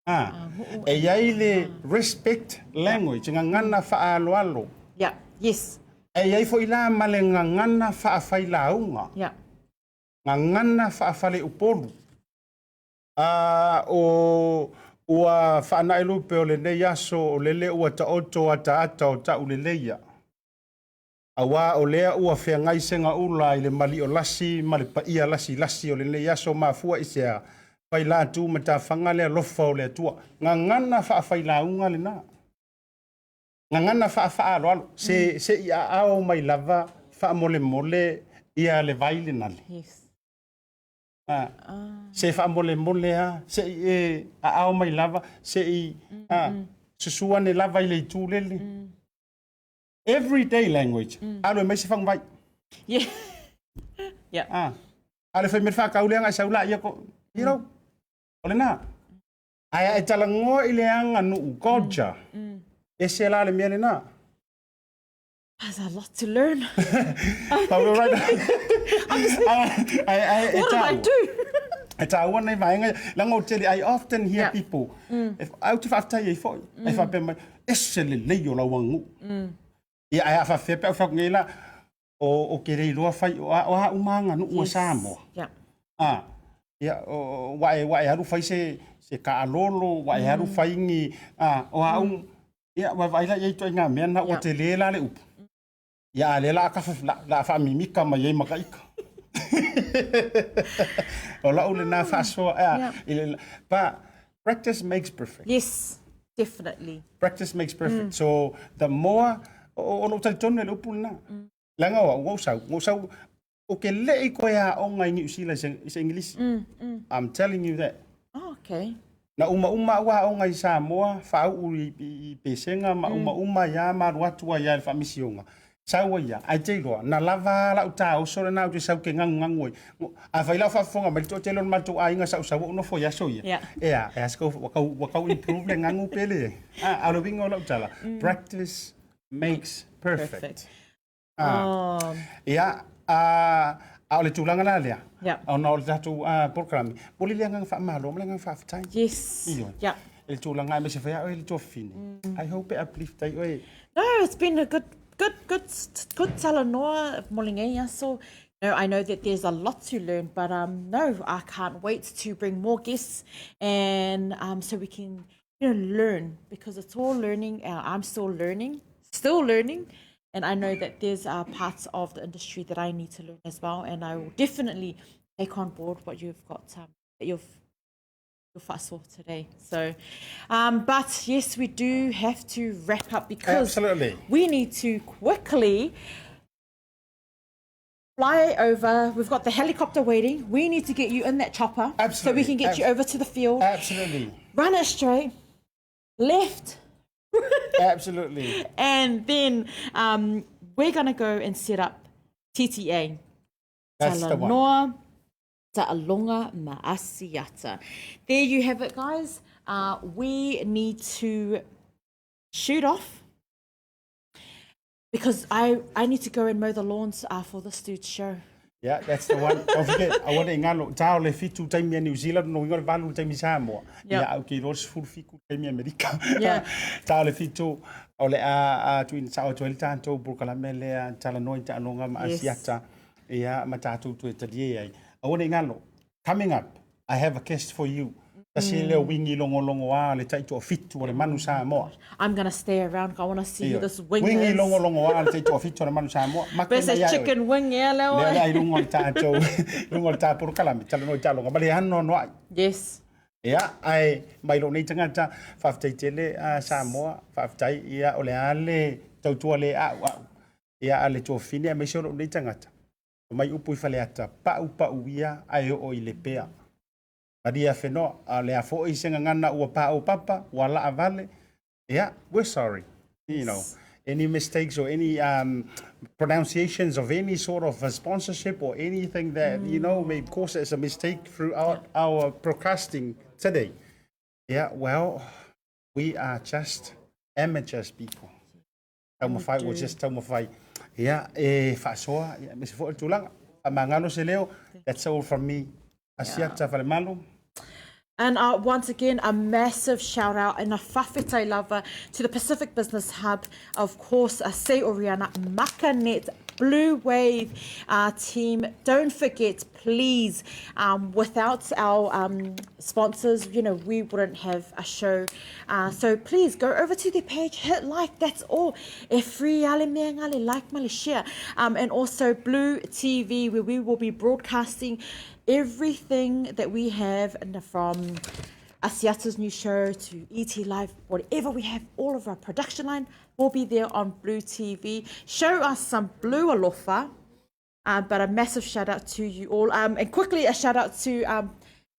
Ah, e i ai le respect language, gagana faaaloalo. Yeah. Yes. E i ai foi la ma le gagana faafailauga. Gagana faafaleupolu. A o ua faanaelupe o lenei aso o lele ua taoto ataata o tauleleia. Auā o lea ua feagai segaula i le maliolasi ma le paia lasilasi o lenei aso mafua i sea, failatu matafaga le alofa o le Atua. Gagana faafailauga lena. Gagana faafaaaloalo. Se, se i aao mai lava faamolemole ia le vai lena le. Yes. A, se faamolemole lava, se i e aao mai lava, se i a, susu ane lava i le itu lele. Everyday language. Alu e mai se faguvai. Yeah. Yeah. Ah. A le fai mai le faatau lea agai sau laia ko. You know? O lena. Ae a e talanoa i le aganuu, culture. Ese la le mea lena. There's a lot to learn. But we're right. Ai, e What did I tāua. do? E tāua nei vaega ia. Leaga ou te le, I often hear people, e, au te faafetai ai foi, e faapea mai, ese lelei o lau aganuu. Ia, ae a faafefea pe au fai atu nei la, o, o ke le iloa fai, o a, o a uma aganuu a Samoa. Yeah. A, ia, o, ua e, ua e alu fai se, se kaalolo, ua e alu fai ni, a, o a um, ia, ua vaai la i ai ituaiga mea na ua tele la le upu. Ia, a lea la a kafa, la, la a faamimika mai ai ma ka ika. O lau lena faasoa, a, i le, but practice makes perfect. Yes, definitely. Practice makes perfect. So, the more, o, o lou talitonu i le upu lena. Leaga o au, ua ou sau, ua ou sau, ou te le i koe aoga i Niu Sila i se, i se Igilisi. I'm telling you that. Oh, okay. Na umauma au aoga i Samoa, faauu i, i, i Pesega ma umauma ai lava ma alu atu ai lava i le faamisioga. Sau ai lava, ae te iloa, na lava lava lau taoso lena ou te sau ou te gagugagu ai. Afai la o faafofoga mai le toatele o le matou aiga sa ou sau ou nofo i aso ia, Yeah. e a, e a se kau, ua kau, ua kau improve le gagu pe leai. A, a o le uiga o lau tala, practice makes perfect. Perfect. A, Oh, ia, a, a o le tulaga la lea, Yeah. ona o le tatou polokalame, momoli le agaga faamalo ma le agaga faafetai. Yes. Ioe. Yeah. I le tulaga aemaise foi a oe le tuafafine. I hope e uplift ai oe. No, it's been a good, good, good, good talanoa mo lenei aso. No, I know that there's a lot to learn, but no, I can't wait to bring more guests and so we can, you know, learn, because it's all learning. I'm still learning, still learning, and I know that there's parts of the industry that I need to learn as well, and I will definitely take on board what you've got, that you've your faasoa today. So, but yes, we do have to wrap up because Absolutely. we need to quickly fly over. We've got the helicopter waiting. We need to get you in that chopper so we Absolutely. can get you over to the field. Absolutely. Run it straight, left. Absolutely. And then we're going to go and set up. TTA. That's the one. Talanoa, Ta'alonga ma Asiata. There you have it, guys. We need to shoot off because I need to go and mow the lawns for this dude's show. Yeah, that's the one. Don't forget, aua ne i galo, ta o le 7 taimi a New Zealand, no ingoa le 8 taimi Samoa. Yep. Ia, au ke iloa le 17 taimi Amerika. Yeah. Ta o le 7, o le a tuuina sao atu ai le tatou polokalame lea talanoa i taaloga ma Asiata. Ia, ma tatou toe talie ai. Aua ne i galo, coming up, I have a guest for you. Tasi lea o wingi logologoa o le taitoafitu o le manu Samoa. I'm gonna stay around I wanna see who this wing Wingi is. logologoa o le taitoafitu o le manu Samoa. Make Best mai ia oe. chicken wing ea lea Lea oe. lea i luga o le tatou, luga o le ta polokalame, talanoa i taaloga ma le anoanoai. Yes. Ia, ae mai lou nei tagata, faafetai tele a Samoa, faafetai, ia, o le a le tautua le a'ua'u, ia, a le tuafafine aemaise o lou nei tagata. Mai upu i Faleata, pa'upa'u ia ae oo i Lepea. Malie afenoa, a o le a foi se gagana ua paopapa, ua laavale, ia, we're sorry. You know, any mistakes or any pronunciations of any sort of a sponsorship or anything that, you know, may cause us a mistake throughout our broadcasting today. Yeah, well, we are just amateurs people. Taumafai, we're just taumafai. Ia, e faasoa, ia, aemaise foi o le tulaga. Faamagalo se leo. That's all from me. Asiata Falemalu. And once again, a massive shout out and a fafetai lava to the Pacific Business Hub, of course, Se Oriana, Makanet, Blue Wave team. Don't forget, please, without our sponsors, you know, we wouldn't have a show. So please go over to their page, hit like, that's all. E free ale mea ngale, like male share. And also Blue TV, where we will be broadcasting everything that we have from Asiata's new show to ET Live, whatever we have, all of our production line will be there on Blue TV. Show us some blue alofa, but a massive shout out to you all. And quickly, a shout out to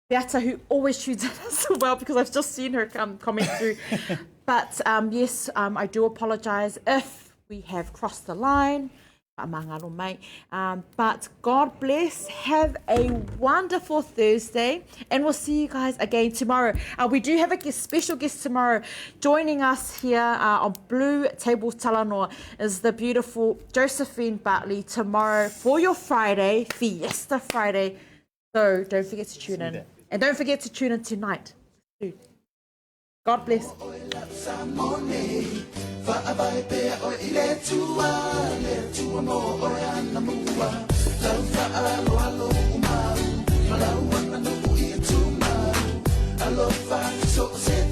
Beata, who always tunes in as well, because I've just seen her comment through. But yes, I do apologise if we have crossed the line. Whaamangalo mai. But God bless. Have a wonderful Thursday. And we'll see you guys again tomorrow. We do have a guest, special guest tomorrow. Joining us here on Blue Table Talanoa is the beautiful Josephine Bartley tomorrow for your Friday, Fiesta Friday. So don't forget to tune in. And don't forget to tune in tonight. Too. God bless. Alofa so se.